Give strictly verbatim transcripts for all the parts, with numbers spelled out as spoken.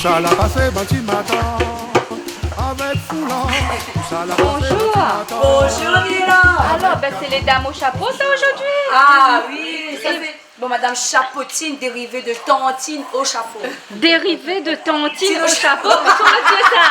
Sa la pasé, bann ti matant, avèk foulard. Sa la pasé, bann ti matant. Bonjour. Bonjour, Nina. Alors, ben, c'est les dames au chapeau, ça, aujourd'hui ? Ah oui, ça, c'est, bon, Madame Chapotine, dérivée de tantine au chapeau. Dérivée de tantine au chapeau, mais comment tu dis ça ?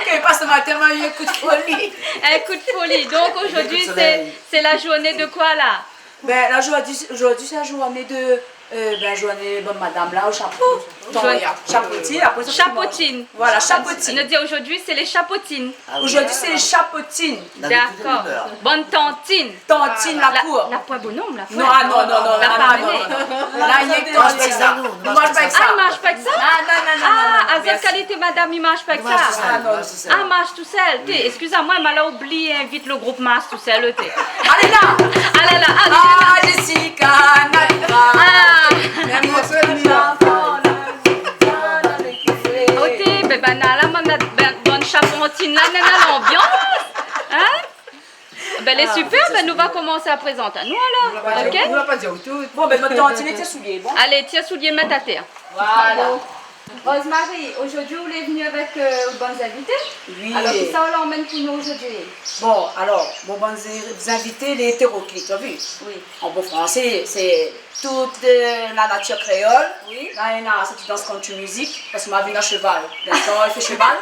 Ke paske matin, ma u in kou d'foli. Un coup de folie. Donc, aujourd'hui, c'est, c'est la journée de quoi, là ? Ben, la, zordi, zordi, sé la zourné de, euh, ben, zourné, bon, madam la, o shapo. Journée Shapotine, apré sa, shapotine. Voilà, shapotine. Nou di zordi, sé lé shapotine. Zordi, sé lé shapotine. Dakor. Bann tantine. Tantine la kour. La poin bonom, la poin. Non, ah, non, non, non, la pa amené. La, i manz pa èk sa. Ah, i manz pa èk sa ? Ah, non, non, non, non, non. Ah, azot kalité madam, i manz pa èk sa. Ah, non, non. Ah, marsh tousèl. Té, eskiz amoin, ma la oubli invit lo group Marsh tousèl, té. Alé la ! Alé la, alé la. Ah, Jessica Natra. Ah. Mèm morso, Nina. Oté, ben, ben, la, bann, bann, bann shapotine la, néna lanbians. Hein ? Ben, lé super, ben, nou va komansé a prézant anou, alor. Ok ? Nou la pa di aou tout. Bon, ben, mèt tantine, tir soulié, bon. Alé, tir soulié, mèt atèr. Voilà. Rosemary, zordi ou lé vni avèk, euh, bann zinvité. Oui. Alor, kisa ou la amenn pou nou zordi ? Bon, alor, mon bann zin-, zinvité, lé étéroklit, ou la vi ? Oui. An bon fransé, sé tout, euh, la natir kréol. Oui. La, néna, sa ki dans country music, paske ma vien a sheval. Linstan, i fé sheval.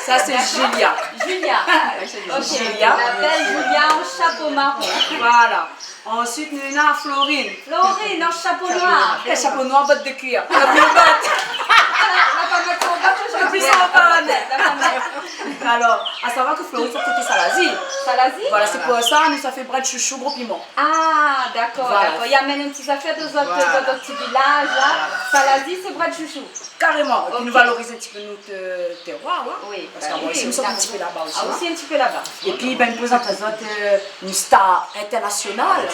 Sa, sé Julia. Julia. Ok. Julia. Nou apèl Julia an shapo maron. Voilà. Ansuit, nou néna Florine. Florine, an shapo noir. É, shapo noir, bot de kuir. La pli bot. La pa mèt son bot zordi. La pli son bot. La pa mèt. Alor, a savoir ke Florine, son koté Salazie. Salazie ? Voilà, sé pou sa, nou sa fé brèd shoushou, gro piman. Ah, dakor, dakor. Voilà. I amenn in ti zafèr de zot, de zot ti vilaz, la. Salazie, sé brèd shoushou. Karéman. Épi nou valoriz in ti pé nout, euh, tèroir, hein. Oui, ben oui. Paske amoin osi, mi sort in ti pé laba osi, hein. Ah, osi in ti pé laba. Épi, ben, mi prézant azot, euh, in star internasional.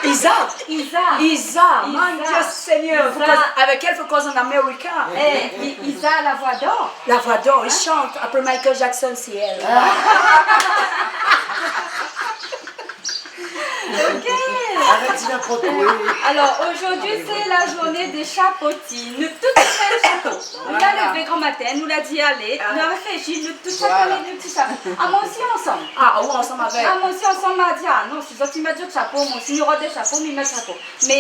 Isa. Isa. Isa. Mon Dieu Seigneur. Isa. Fo koz avèk èl, fo koz an amérikin. Eh, I-, Isa, la voix d'or. La voix d'or, i shant. Apré Michael Jackson, sé èl. Ok. Arèt di ninport koi. Alor, zordi, sé la zourné dé shapotine. Nou tout i fé shapo. Nou la lévé gran matin, nou la di, alé, nou la réfléshi, nou tout shakinn nout ti shapo. Ah, moin osi ansanm. Ah, ou ansanm avèk. Ah, moin osi ansanm, ma di, ah non, si zot i mèt zot shapo, moin osi, mi rod dé shapo, mi mèt shapo. Mé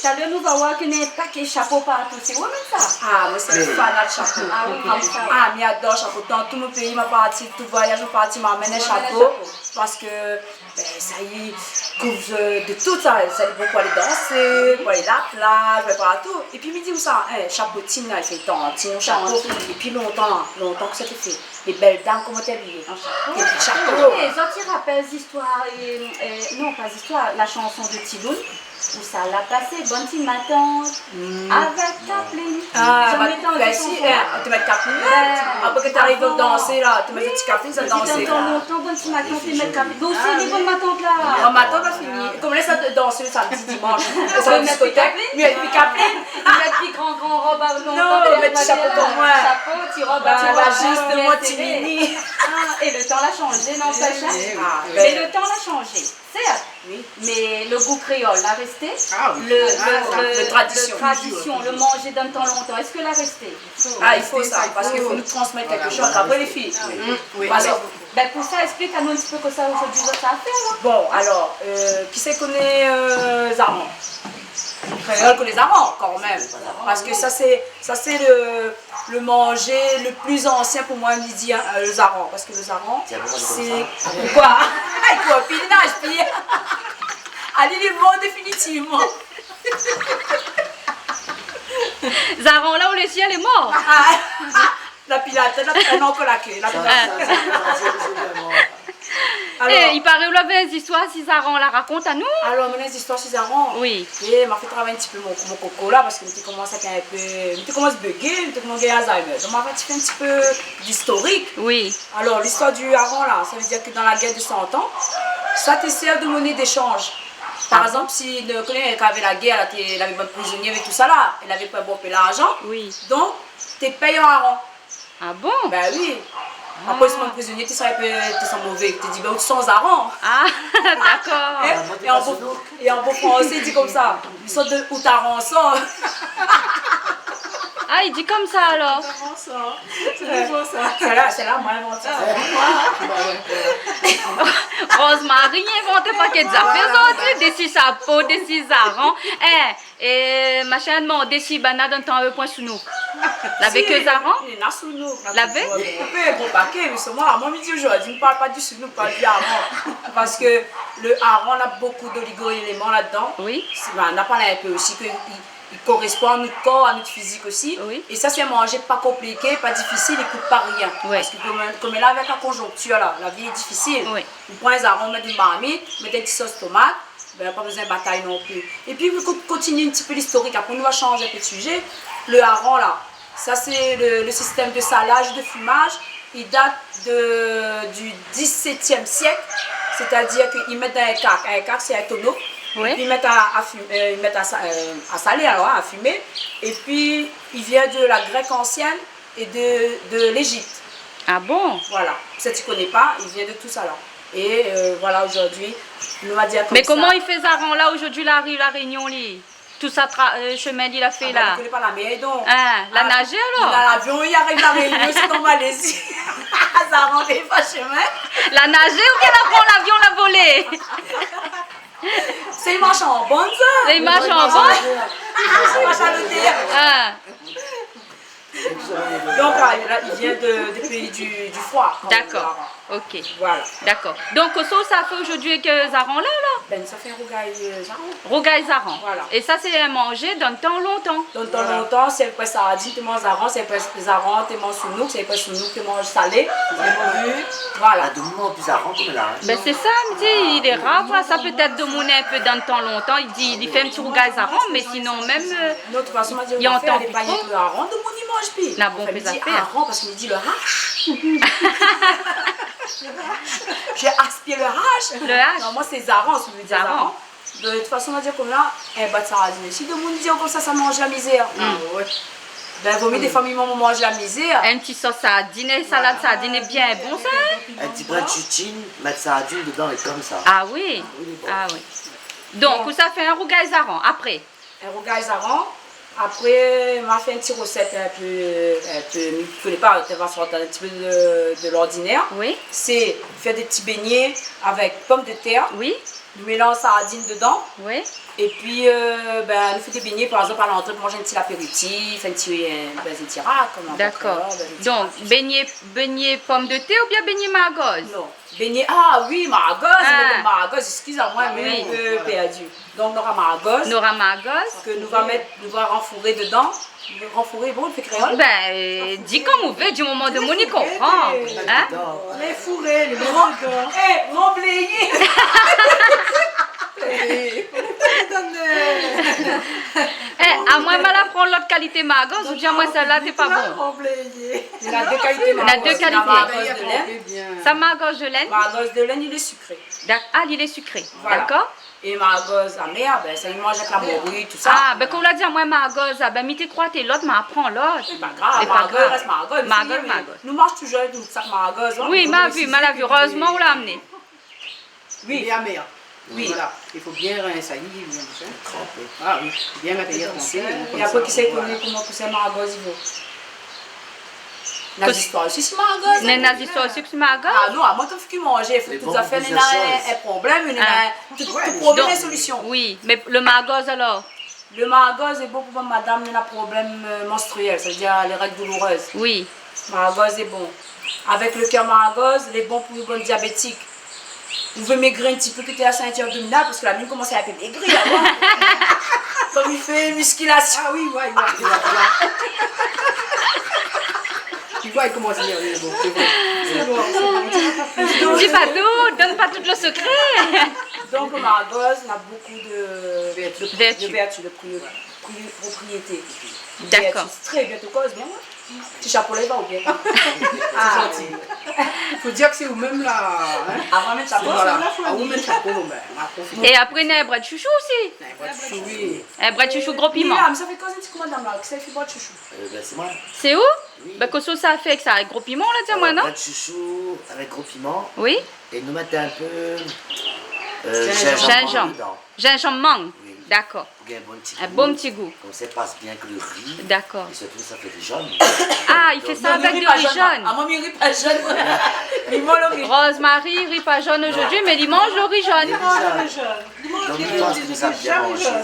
talèr nou va oir ke néna in paké shapo partou. Sé ou mèm sa ? Ah, moin sé in fanat shapo. Ah oui, mi èm sa. Ah, mi ador shapo. Dan tout mon péi, ma parti, tout voyaz ma parti, ma amenn in shapo. Paske, ben, sa i kouv, euh, de tout sa. Sa i bon pou alé dansé, pou alé la plaz, pou alé partou. Épi mi di aou sa, hein, shapotine la, i fé tantine, shapo. Tantine. Épi lontan, lontan ke sa té fé. Lé bèl dam, koman té abiyé ? An shapo. Dé ti shapo. Eh, zot i rapèl zistoir, euh, euh, non, pa zistoir, la shanson de Tiloun. Ousa la pasé, bann ti matant, avèk kaplin. Ah, zot la mèt, ben si, hein, té mèt kaplin. Apré ke té ariv dansé la, té mèt ti kaplin, sa dansé. Lontan, lontan, bann ti matant té mèt kaplin. Nou osi, nou, bann matant la. Ah, matant la fini. Kom lé sa dansé samdi, dimansh. Sa mèt diskoték, kaplin. Mé épi kaplin. Mèt pi gran, gran rob, non, mèt ti shapo kom moin. Shapo, ti rob, ti rob, la, zistoman, ti mini. Ah, é lo tan la shanjé, non, pa sa ? Ah, ben. Mé lo tan la shanjé. Sèrt, oui, mé lo gou kréol la rèsté. Ah oui. Lo, lo, lo tradision, lo manzé dan tan lontan, èske la rèsté ? Ah, i fo sa, paske fo nou transmèt kékshoz apré, lé fiy. Oui. Paske, ben, pou sa, èsplik anou in ti pé kosa zordi zot sa fé, la. Bon, alor, euh, kisa i koné, euh, zaran ? Kréol i koné zaran, kanmèm. Paske sa, sé, sa, sé lo, lo manzé lo pli ansien pou moin, mi di, hein, euh, lo zaran. Paske lo zaran, sé, koi ? Ay, koi, pinaz, pi. Ali, li mor définitivman. Zaran la, ou lé sir, lé mor. Ah, la pi la tèt, la pi, non, ke la ké, la pi la tèt. Alor. Eh, i paré ou lavé zistoir si zaran la, rakont anou. Alor, mon zistoir si zaran. Oui. É, ma fé travay in ti pé mon, mon koko la, paske mi té komans èk in pé, mi té komans bégé, mi té komans gingn Alzheimer. Donk, ma fé in ti pé, in ti pé d'istorik. Oui. Alor, listoir di zaran la, sa i vé dir ke dan la guèr de san an, sa té sèr de moné d'éshanj. Ah bon ? Par égzanp, si, de, kan lavé la guèr la, té, lavé bann prizonié avèk tousala, lavé pa bonpé larzan. Oui. Donk, té pèy an zaran. Ah bon ? Ben oui. Ah. Apré, si bann prizonié, té sa, té sa mové, té di, ben, ou té san zaran. Ah, dakor. Hein ? Ah, moin té pa sou douk. É an bon, é an bon fransé, i di komsa, i sort de ou ta ranson. Ah, i di konmsa alor. Sé nouvo sa. Sèl-la, sèl-la, moin la invant sa. Rosemary i invant pa kèk zafèr zordi, dési sa po, dési zaran. Eh, é machin, la domann si banna dan tan lavé poin sounouk. Lavé ke zaran ? Si, néna sounouk, la. Lavé ? Ou pé gro paké, mé sé moin, moin, mi di zordi, mi parl pa di sounouk, mi parl di aran. Parske lo aran, na bokou d'oligo-éléman ladan. Oui. Sé, ben, na pa in pé osi ke i, i korèspon a nout kor, a nout fizik osi. Oui. É sa, sé in manzé pa konpliké, pa difisil, i kout pa rien. Oui. Parske konm, konm la, avèk la konjonktir la, la vi lé difisil. Oui. Ou pran zaran, ou mèt dan in marmit, ou mèt in ti sos tomat, ben, pa bézoin batay non pli. Épi, nou kon-, kontinié in ti pé listorik. Apré, nou va shanj in pé de sizé. Lo aran, la, sa, sé lo, lo sistèm de salaz, de fimaz. I dat de, du disétièm sièk. Sétadir ke i mèt dan in kak. In kak, sé in tono. Oui. Épi, i mèt a, a fim-, euh, i mèt a sa-, euh, a salé, alor, in, a fimé. Épi, i vien de la Grèk ansièn é de, de Lézip. Ah bon ? Voilà. Sak i koné pa, i vien de tout sa la. É, euh, voilà, zordi, nou va dir konmsa. Mé koman i fé zaran la, zordi, la ariv La Rényon, li ? Tout sa tra-, euh, shomin li la fé la. Ah ben, li koné pa la mèr, donk. Hein, la nazé alor ? Ah, li na lavion, li ariv La Rényon, li tonm Malézi. Zaran i fé pa shomin. La nazé oubien la pran lavion, la volé ? Sé in marsh an bann, sa. Sé in marsh an bann ? Sé in marsh a lotèr. Ah. Donk, la, la, i vien de, de péi du, du froi, kan mèm. Dakor. Ok. Voilà. Dakor. Donk, kosa ou sa fé zordi èk, euh, zaran la, la ? Ben, sa fé in rougay, euh, zaran. Rougay zaran. Voilà. É sa, sé in manzé dan tan lontan. Dan tan lontan, sé apré sardine, té manz zaran, sé apré zaran, té manz sounouk, sé apré sounouk, té manz salé, té manz du, voilà. Ah, de moman, pli zaran konm la, hein. Ben, sé sa, mi di, lé rar, sa, pétèt domoun in pé dan tan lontan, i di, i fé in ti rougay zaran, mé sinon, mèm, euh, Non, de tout fason, ma di, i antann pi tro. Lé pa rienk lo aran, domoun i manz pi. Na bonpé zafèr. Anfin, mi di aran parske mi di lo hash. J'ai aspiré le hash. Le hash. Non, moin, sé zaran, si ou vé dir zaran. Zaran. De tout fason, ma di konm la, in bat sardine. Si domoun i di konmsa, sa manz la mizèr. Hmm. Ah ouais. Ben, vo mié défoi mi manz la mizèr. In ti sos sardine, salad sardine, bien bon, sa, hein ? In ti brin de shitine, mèt sardine dedan é konmsa. Ah oui. Ah oui, lé bon. Ah oui. Donk, ou sa fé in rougay zaran, apré ? In rougay zaran. Apré, ma fé in ti rosèt in pé, in pé, mi koné pa, té va sort in ti pé de, de lordinèr. Oui. Sé fé dé ti bégné avèk pomdetèr. Oui. Nou mélanz sardine dedan. Oui. Épi, euh, ben, nou fé dé bégné, par égzanp, a lantré, pou manz in ti lapéritif, in ti, euh, ben, in ti rak, konm on di an kréol, ben, in ti rak. Dakor. Donk, bégné, bégné pomdetèr oubien bégné margoz ? Non. Bégné, ah oui, margoz, ah. Mé bon, margoz, eskiz amoin, mé oui. In pé pèrdi. Donk, nora margoz. Nora margoz. Ke nou va mèt, nou va ranfouré dedan. Ranfouré, bon, fé kréol. Ben, euh, di konm ou vé, di moman domoun i konpran. Ranfouré, hein ? Ranfouré, ranbléyé. Eh, amoin, ma la pran lot kalité margoz, ou di amoin sèl-la, té pa bon. Ranbléyé. Néna dé kalité margoz. Néna dé kalité. Néna margoz de linn. Sa, margoz de linn. Margoz de linn, li lé sikré. Dak-, ah, li lé sikré. Voilà. Dakor. É margoz amèr, ben, sa i manz avèk la mori, tousa. Ah, ben, kan ou la di amoin margoz, ah, ben, mi té kroi té lot, ma pran lot. Sé pa grav, margoz i rès margoz. Margoz, margoz. Nou manz touzour avèk nout sak margoz, hein. Oui, ma vi, ma la vi. Érèzman ou la amenn. Oui. Li lé amèr. Oui. Voilà. I fo bien rins ali, bien machin. Tranpé. Ah oui, bien mèt ali tranpé, hein, konmsa. É apré, kisa i koné koman, kosa margoz i vo ? Na zistoir osi si margoz, hein. Néna zistoir osi si margoz ? Ah non, amoin, tout sak i manz, fo tout zafèr, néna in, in problèm, néna tout, tout problèm néna in solision. Oui, mé lo margoz alor ? Lo margoz lé bon pou bann madam néna problèm, euh, menstruel, sa vé dir lé règ doulourez. Oui. Margoz lé bon. Avèk lo kèr margoz, lé bon pou bann diabétik. Ou vé mégri in ti pé, kit la sintir abdominal, parske la mine i komans in pé mégri, la, hein. Konm i fé miskilasion. Ah oui, ouais, ouais, ouais, ouais. Li komans bien, oui, bon, sé bon. Sé bon, sé bon. Di pa tout, donn pa tout lo sekré. Donk, margoz na bokou de, de, de vertu, de pri-, pri-, propriété. Dakor. Vertu, sé tré bien, ou koz bien, ouais. Ti shapo la, i va ou bien ? Ah. Sé zanti. Fo dir ke sé ou mèm la, hein ? Avan mèt shapo, voilà. Avan mèt shapo, ben, ma profité. É apré, néna brèd shoushou osi. Néna brèd shoushou, oui. É, brèd shoushou gro piman. Oui, la, mé sa fé koz in ti kou, madam la, kisa i fé brèd shoushou ? Euh, ben, sé moin. Sé ou ? Oui. Ben, kosa ou sa fé avèk sa, avèk gro piman, ou la di amoin, non ? Brèd shoushou avèk gro piman. Oui. É nou mèt in pé, euh, zinzanm. Zinzanm. Zinzanm mang dedan. Zinzanm mang. Oui. Dakor. Pou gingn in bon ti gou. In bon ti gou. Konmsa i pas bien èk lo ri. Dakor. É sirtou sa fé ri jone. Ah, i fé sa avèk do ri jone. Ah, moin mi ri pa jone. Mi manz lo ri. Rosemary i ri pa jone zordi, mé li manz lo ri jone. Li manz lo ri jone. Donk mi pans ke sa bien manzé.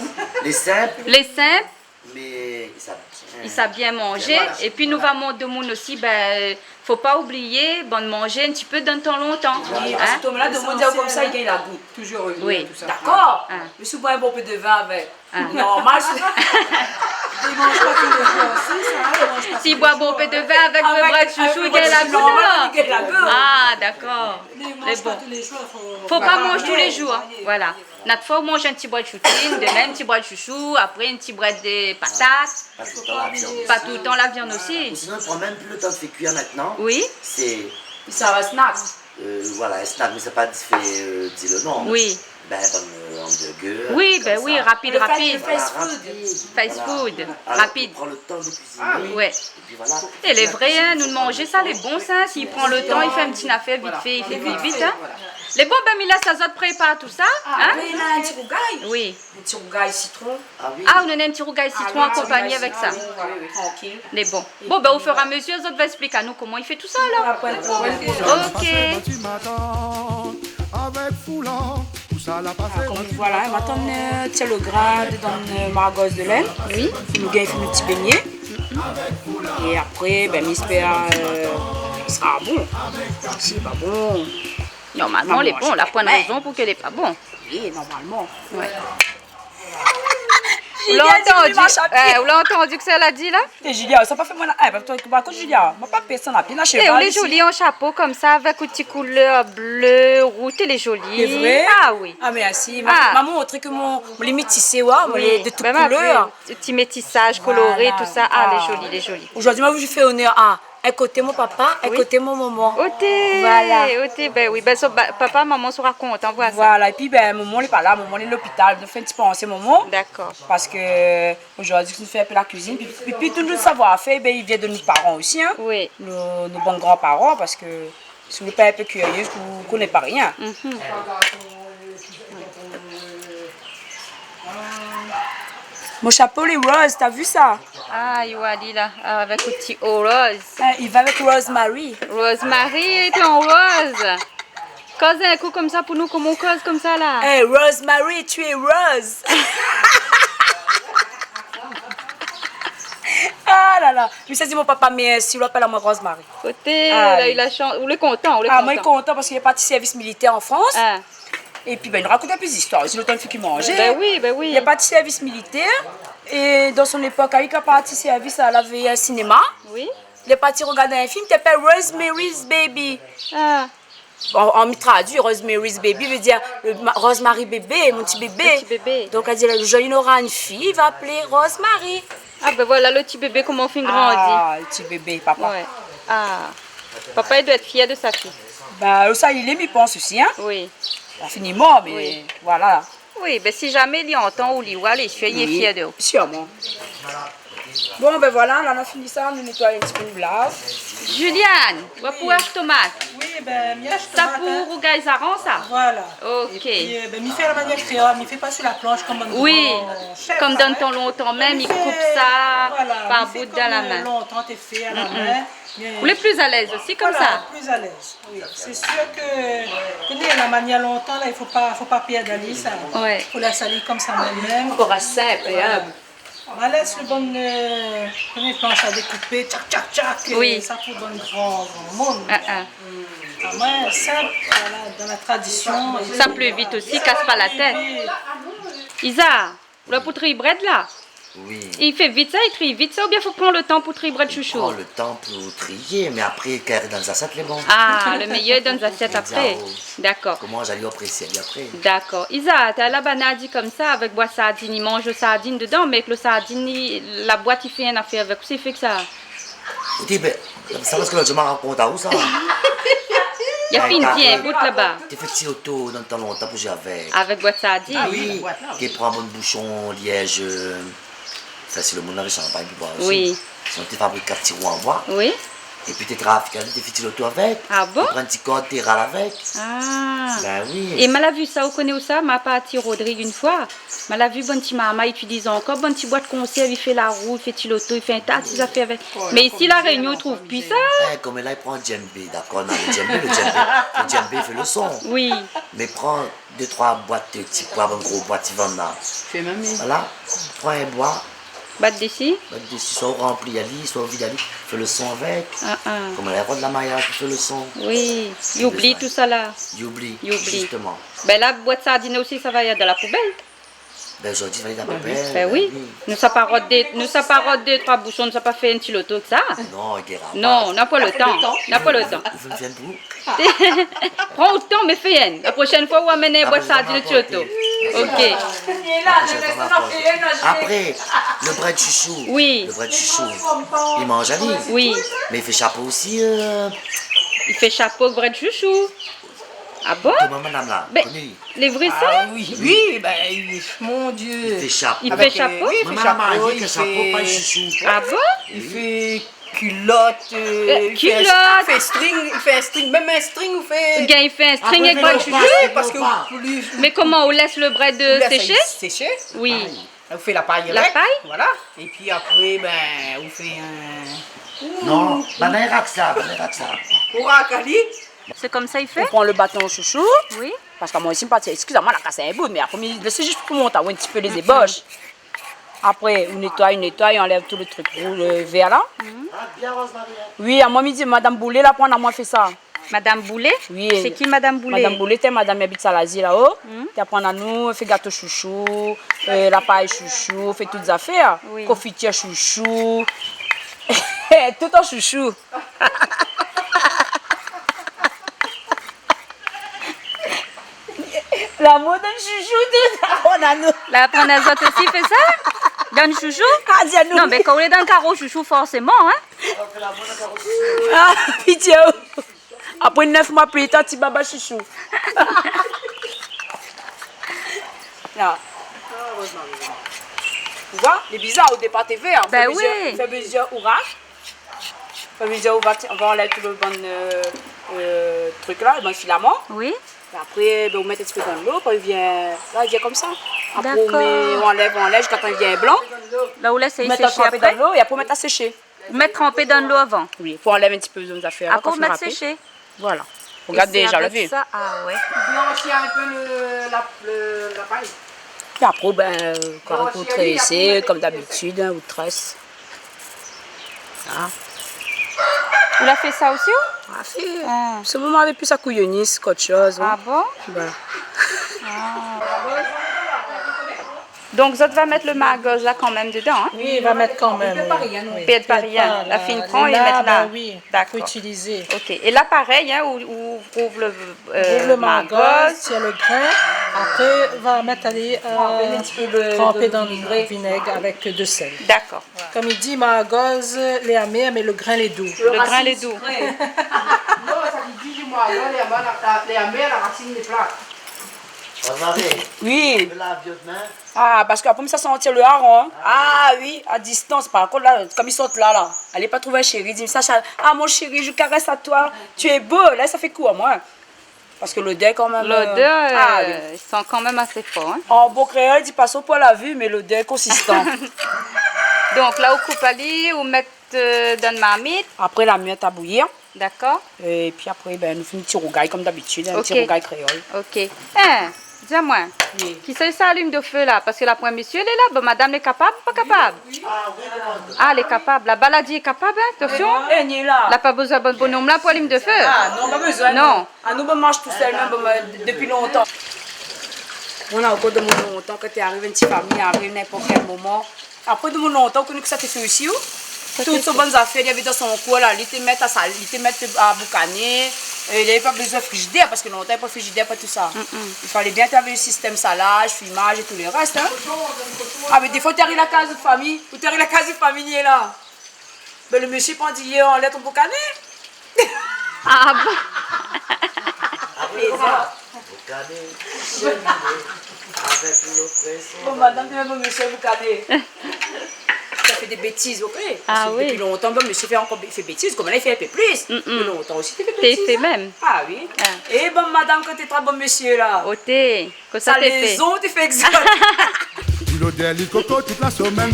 Lé sinp. Lé sinp. Mé sa bien, i sa bien manzé. Voilà. Épi nou va mont domoun osi, bin, fo pa oublié, bann manzé in ti pé dan tan lontan. Oui, parske domoun la, domoun i di konmsa, i gingn la gout, touzour revnir, tousa. Dakor. Mé si ou boir in bon pé de vin avèk, normal, sé... I manz pa tou lé zour osi, sa, i manz pa tou lé zour. Si i boir bon pé de vin avèk lo brèd shoushou, i gingn la gout, alor. Avèk, avèk brèd shoushou, normal, i gingn la gout. Ah, dakor. Mé i manz pa tou lé zour, fo... Fo pa manz tou lé zour, voilà. Nana de foi ou manz in ti brèd shoushou, domin in ti brèd shoushou, apré in ti brèd de patat. Pa toultan la viann. Pa toultan la viann osi. Ou sinon, i pran mèm pi lo tan de fé kuir mintnan. Oui. Sé... Sa va snack. Euh, voilà, in snack, mé sa pa di fé, euh, di lo non. Oui. Bin, bann, euh, hamburger, oui, bin oui, rapid, rapid. Voilà, rapid. Fast food. Fast food, rapid. Alor, pran lo tan de kuiziné. Ah oui. Ouais. Épi voilà. É lé vré, hein, nou manzé sa, lé bon sa, si i pran lo tan, i fé in ti nafèr vit fé, i fé kuir vit, hein. Lé bon, bin, mi lès azot prépar tousa, hein. Ah, mé la, in ti rougay. Oui. In ti rougay sitron. Ah oui. Ah, ou néna in ti rougay sitron akonpagné avèk sa. Ah oui, oui, oui, trankil. Lé bon. Bon, bin, au fur et à mesure, zot va ésplik anou koman i fé tousa, alor. Voilà, pwin de problèm. Ok. Ah, konm, voilà, hein, mi atann, euh, tir lo grin dedan, euh, margoz de lin. Oui. Pou nou gingn fé nout ti bégné. É apré, bin, mi éspèr, euh, i sra bon. Si lé pa bon, normalman, lé bon. La pwin rézon pou ke lé pa bon. Oui, normalman. Ouais. Ou la antandi, euh, ou la antandi kosa èl la di la ? É Julia, sa pa fé moin la, é, pa toi, pa koz Julia, moin pa pèrsone la, pi la... É, ou lé zoli an shapo konmsa, avèk out ti koulèr blé, rouz, lé zoli. Sé vré ? Ah oui. Ah, mèrsi. Ma, ma montré ke mon, mon métisé, ouais, mon lé de tout koulèr. Ti métisaz koloré, tousa. Ah, lé zoli, lé zoli. Zordi, moin la voulu fé onèr a in koté mon papa, in koté mon momon. Oté, voilà. Oté, bin oui, bin, son, ba, papa, momon sra kontan voir sa. Voilà, épi, bin, momon lé pa la, momon lé lopital, donk fé in ti pansé momon. Dakor. Parske zordi, nou fé in pé la kuizine, pi, pi, pi tout nout savoir-fèr, bin, i vien de nout paran osi, hein. Oui. Nout, nout bon granparan, parske si ou lé pa in pé kirié, ou koné pa rien. Mhm. Mon shapo lé roz, t'as vu sa ? Ah, i wa li la, avèk out ti o roz. Eh, i va avèk Rosemary. Rosemary lé an roz. Koz in kou konmsa pou nou, koman ou koz konmsa la ? Eh, Rosemary, tu es rose. Ah la la. Mi sa di mon papa, mé, euh, si ou apèl amoin Rosemary. Oté, la, li la shan-, ou lé kontan, ou lé kontan. Ah, moin lé kontan parske li la parti sèrvis militèr an Frans. Ah. Épi, bin, li rakont in pé zistoir osi, lo tan fé ki manzé. Bin oui, bin oui. Li la parti sèrvis militèr. É dan son épok, ali, li la parti sèrvis, la, lavé in sinéma. Oui. Li la parti rogard in film ki apèl Rosemary's Baby. Ah. Bon, an mi tradui, Rosemary's Baby vé dir lo ma-, Rosemary bébé, mon ti bébé. Lo ti bébé. Donk, èl la di, lo zour i nora in fiy, i va apèl Rosemary. Ah, bin voilà, lo ti bébé, koman i fine grandi. Ah, lo ti bébé, papa. Ouais. Ah. Papa, li doi èt fièr de sa fiy. Bin, sa, li lé, mi pans osi, hein. Oui. Infiniment, mé voilà. Oui, bin, si zamé li antann ou li wa, li lé fièr, li lé fièr de ou. Oui, sirman. Bon, bin voilà, la, nou la fini sa, nou nétoy in ti pé nout blaz. Juliane, ou la pou ash tomat. Oui, bin, mi ash tomat, hein. Sa pou rougay zaran, sa ? Voilà. Ok. Épi, euh, bin, mi fé a la manièr kréol, mi fé pa su la plansh konm bann gran shèf, hein. Oui, konm dan tan lontan mèm, i koup sa par bout dan la min. Voilà, mi fé konm, euh, lontan té fé a la min. Mm, mm. Ou lé pli alèz osi konmsa. Voilà, pli alèz. Oui, sé sir ke, ke ni la manièr lontan la, i fo pa, fo pa pèrd ali sa. Ouais. Fo lès ali konmsa mèm mèm. Ankor sinp é inb. Voilà. Ma lès lo bann, euh, koné, plansh a dékoupé, tchak, tchak, tchak, euh, sa pou bann gran, gran moun. Ah, ah. Ah, moin, sinp, voilà, dan la tradision. Sa pli vit osi, kas pa la tèt. Pli vit. Isa, Ou la pou triy brèd la ? Oui. I fé vit sa, i triy vit sa, oubien fo pran lo tan pou triy brèd shoushou ? Pran lo tan pou triyé, mé apré, kan i ariv dan zasièt, lé bon. Ah, lo méyèr dan zasièt apré. Dakor. Koman zot i aprésié apré. Dakor. Isa, té la banna di konmsa, avèk bwat sardine, i manz sardine dedan, mé èk lo sardine, i, la bwat i fé in nafèr avèk. Kosa i fé èk sa ? Ou di, bin, sa parske lot zour ma rakont aou sa. Li la fine vien bout laba. Té fé ti oto dan tan lontan pou zoué avèk. Avèk bwat sardine. Ah oui, la bwat la. Té pran bann boushon Liège, euh, fasil, lo moun lavé shanpagn pou bwar osi. Oui. Sinon té fabrik kat ti rou an bwa. Oui. Épi té trafik ali, té fé ti loto avèk. Ah bon ? Té pran ti kord, té ral avèk. Ah. Bin oui. É ma la vi sa, ou koné ousa ? Ma parti Rodrig in foi. Ma la vi bann ti marmay itiliz ankor bann ti bwat konsèrv, i fé la rou, i fé ti loto, i fé in ta ti zafèr avèk. Mé isi La Rényon i trouv pi sa. Eh, koméla i pran djembé, dakor, non, le djembé, le djembé, le djembé i fé le son. Oui. Mé pran dé trwa bwat, ti bwa, bann gro bwat i vann la. Fé mèm, oui. Voilà, pran in bwa. Bat dési ? Bat dési, swa ou ranpli ali, swa ou vid ali, fé le son avèk. Ah, ah. Koman la rod la mayaz pou fé le son. Oui, i oubli tousala. I oubli, zistoman. Bin la, bwat sardine osi, sa va dan la poubèl. Bin, zordi, sa va dan la poubèl, bin oui. Nou sa pa rod dé, nou sa pa rod dé trwa boushon, nou sa pa fé in ti loto èk sa. Non, i gèr pa. Non, na pa le tan. Na pa le tan. Ou fé in ti bou. Pran out tan, mé fé inn. La proshèn foi, ou amenn in bwat sardine, ti loto. Ok. La proshèn foi, ma port. Apré, le brèd shoushou. Oui. Le brèd shoushou. I manz ali. Oui. Mé i fé shapo osi, euh. I fé shapo, brèd shoushou. Ah bon ? Demann madam la, koné. Lé vré sa ? Ah oui, oui, bin, mon Dié. I fé shapo. I fé shapo ? Avèk, euh, oui, i fé shapo, i fé shapo, pa shoushou. Ah bon ? I fé kilot, euh, i fé string, i fé in string, mèm in string, ou fé... Gingn i fé in string avèk brèd shoushou ? Apré, parske ou lès pa. Mé koman, ou lès le brèd séshé ? Ou lès séshé. Oui. Ou fé la pay avèk. La pay ? Voilà. Épi apré, bin, ou fé in... Non, banna i rak sa, banna i rak sa. Ou rak ali. Sé konmsa i fé ? Ou pran le baton shoushou. Oui. Parske moin osi, mi parti, excusez-moi, la kas in bout, mé apré, mi lès zis pou mont in ti pé lé zébosh. Apré, ou nétoy, ou nétoy, ou anlèv tout le trik rou-, le vèr la. Oui, amoin, mi di, madam Boulé la pran amoin fé sa. Madam Boulé ? Oui. Sé ki madam Boulé ? Madam Boulé, té madam i abit Salazie la-o. Té aprann anou fé gato shoushou, euh, la pay shoushou, fé tout zafèr. Oui. Konfitir shoushou. Tout an shoushou. La mod in shoushou, tout. Aprann anou. La aprann azot osi fé sa ? Dan shoushou ? Ah, di anou. Non, mé kan ou lé dan karo shoushou, forséman, hein. Ah, pitié. Apré nèf moi pli tar, ti baba shoushou. La. Ou voi, lé bizar, o dépar té vèr, hein. Bin oui. Fé plizièr, fé plizièr ouraj. Fé plizièr, ou va, ou va anlèv tout le bann, euh, euh, trik la, le bann filaman. Oui. É apré, bin, ou mèt in ti pé dan lo, kan li vien, la, li vien konmsa. Dakor. Apré, ou mèt, ou anlèv, ou anlèv, ziska tan li vien blan. La, ou lès séshé apré ? Ou mèt in ti pé dan lo, é apré, ou mèt a séshé. Ou mèt tranpé dan lo avan ? Oui, pou anlèv in ti pé zafèr la, kan fini rapé. Apré, ou mèt séshé. Voilà. Ou gard déza, la vi. É sé avèk sa, ah ouais. Blanshi in pé le, la, le, la pay. É apré, bin, euh, kan ou très, konm dabitid, hein, ou très. Ah. Ou la fé sa osi, ou ? Ah, fé. Ah. Sé moman avèk plis sa kouyonis k'ot shoz, hein. Ah bon ? Voilà. Ah. Donk, zot va mèt le margoz la kanmèm dedan, hein ? Oui, va mèt kanmèm, oui. Pèrd pa rien. La fine pran é mèt la. Bin oui, pou itilizé. Dakor. Ok. É la, parèy, hein, ou, ou rouv le, euh, margoz. Rouv le margoz, tir le grin. Apré, va mèt ali, euh, tranpé dan le vinèg avèk de sèl. Dakor. Konm i di, margoz lé amèr, mé le grin lé dou. Le grin lé dou. Non, sa ki di, di margoz lé amèr, la, lé amèr, la rasine lé plat. Oui. Ah, parske apré, mi sa santi le haran, hein. Ah oui, a distans. Par kont la, konm i sort la, la, alé pa trouv in shéri, di, Sacha, ah, mon chéri, je caresse à toi, tu es beau. La, sa fé kou amoin. Parske lodèr kanmèm, euh, lodèr, ah, euh, oui, i san kanmèm asé for, hein. An bon kréol, i di pa son poi la vi, mé lodèr konsistan. Donk la, ou koup ali, ou mèt, euh, dan marmit. Apré, la mèt a bouyir. Dakor. Épi apré, bin, nou fé in ti rougay konm dabitid, in ti rougay kréol. Ok. Hein, di amoin, kisa i sa alim do fé la ? Parske la, poin mésyé lé la, bon, madam lé kapab, pa kapab ? Ah, lé kapab. Laba la di lé kapab, hein, atansion. Eh, ni la. La pa bézoin bann bonom la pou alim do fé. Ah non, pa bézoin, non. Non. Ah, nou, bon, manz tousèl, mèm, bon, dépi lontan. Moin la ankor demoun lontan, kan té ariv in ti fami, ariv ninport kèl moman. Apré, demoun lontan, ou koné kosa té fé osi, ou ? Tout son bann zafèr, li avé dan son koin la, li té mèt a sal, li té mèt a boukané, é li avé pa bézoin frizidèr, parske lontan, pa frizidèr, pa tousa. I falé bien té avé sistèm salaz, fimaz é tout le rès, hein. Ah, mé défoi, ou té ariv la kaz out fami, ou té ariv la kaz out fami, li lé la. Bin, le mésyé i pran di, anlèv ton boukané. Ah bon ? Apré, koman ? Boukané, shèminé, avèk lo présé. Bon, madam, té mèt bon mésyé boukané. Sa fé Dé bétiz, OK. Ah oui. Parske dopi lontan, bann mésyé i fé ankor bé-, i fé bétiz, koméla i fé in pé plis. Mm, mm. Mé lontan osi té i fé bétiz, in. Té i fé mèm. Ah oui. Ah. É bann madam, kan té trap bann mésyé la. Oté, kosa té i fé ? Sa lézon té i fé égzak. Di lodèr lil koko tout la semèn.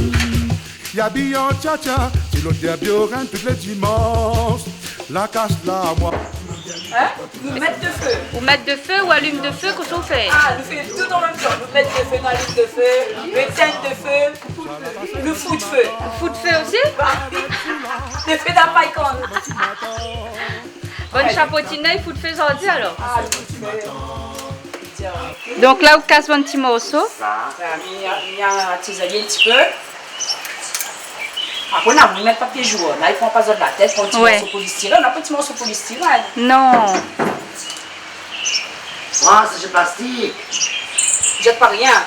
I abiy an tchatcha, di lodèr Biorène tout lé dimansh. La kas la, moin. In ? Nou mèt dofé. Ou mèt dofé, ou alim dofé, kosa ou fé ? Ah, nou fé tout an mèm tan. Nou mèt dofé, nou alim dofé, nou étinn dofé, nou fout fé. Ou fout fé osi ? Ba, dofé dan pay kan. Bann shapotinèr i fout fé zordi alor. Ah, nou fout fé. Donk la, ou kas bann ti morso. Sa. Ba, mi, mi, mi atizan in ti pé. Apré, na, ou mèt papié journ, la, i pran pa zot la tèt, pran ti morso polistirèn, na pa ti morso polistirèn. Non. Ah, sé plastik. Zèt pa rien.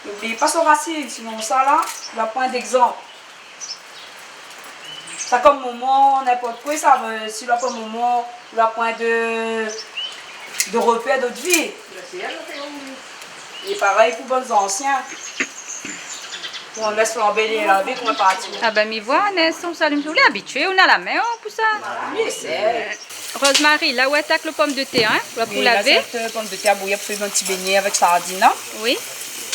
Oubli pa son rasine, sinon sa la, ou la pran d'égzanp. Sa kom momon, ninport koi, sa, euh, si ou la pran momon, ou la pran de, de repèr de vi. É parèy pou bann zansien. Bon, lès flanbé, lé lavé, pou parti. Ah ben, mi voi, in instan, sa alim, ou lé abitié, ou na la min, in, pou sa. Oui, sé Rosemary, la ou atak lo pomdetèr, in, la pou lavé. Oui, la, sé, euh, pomdetèr bouyi pou fé bann ti bégné avèk sardine, in. Oui.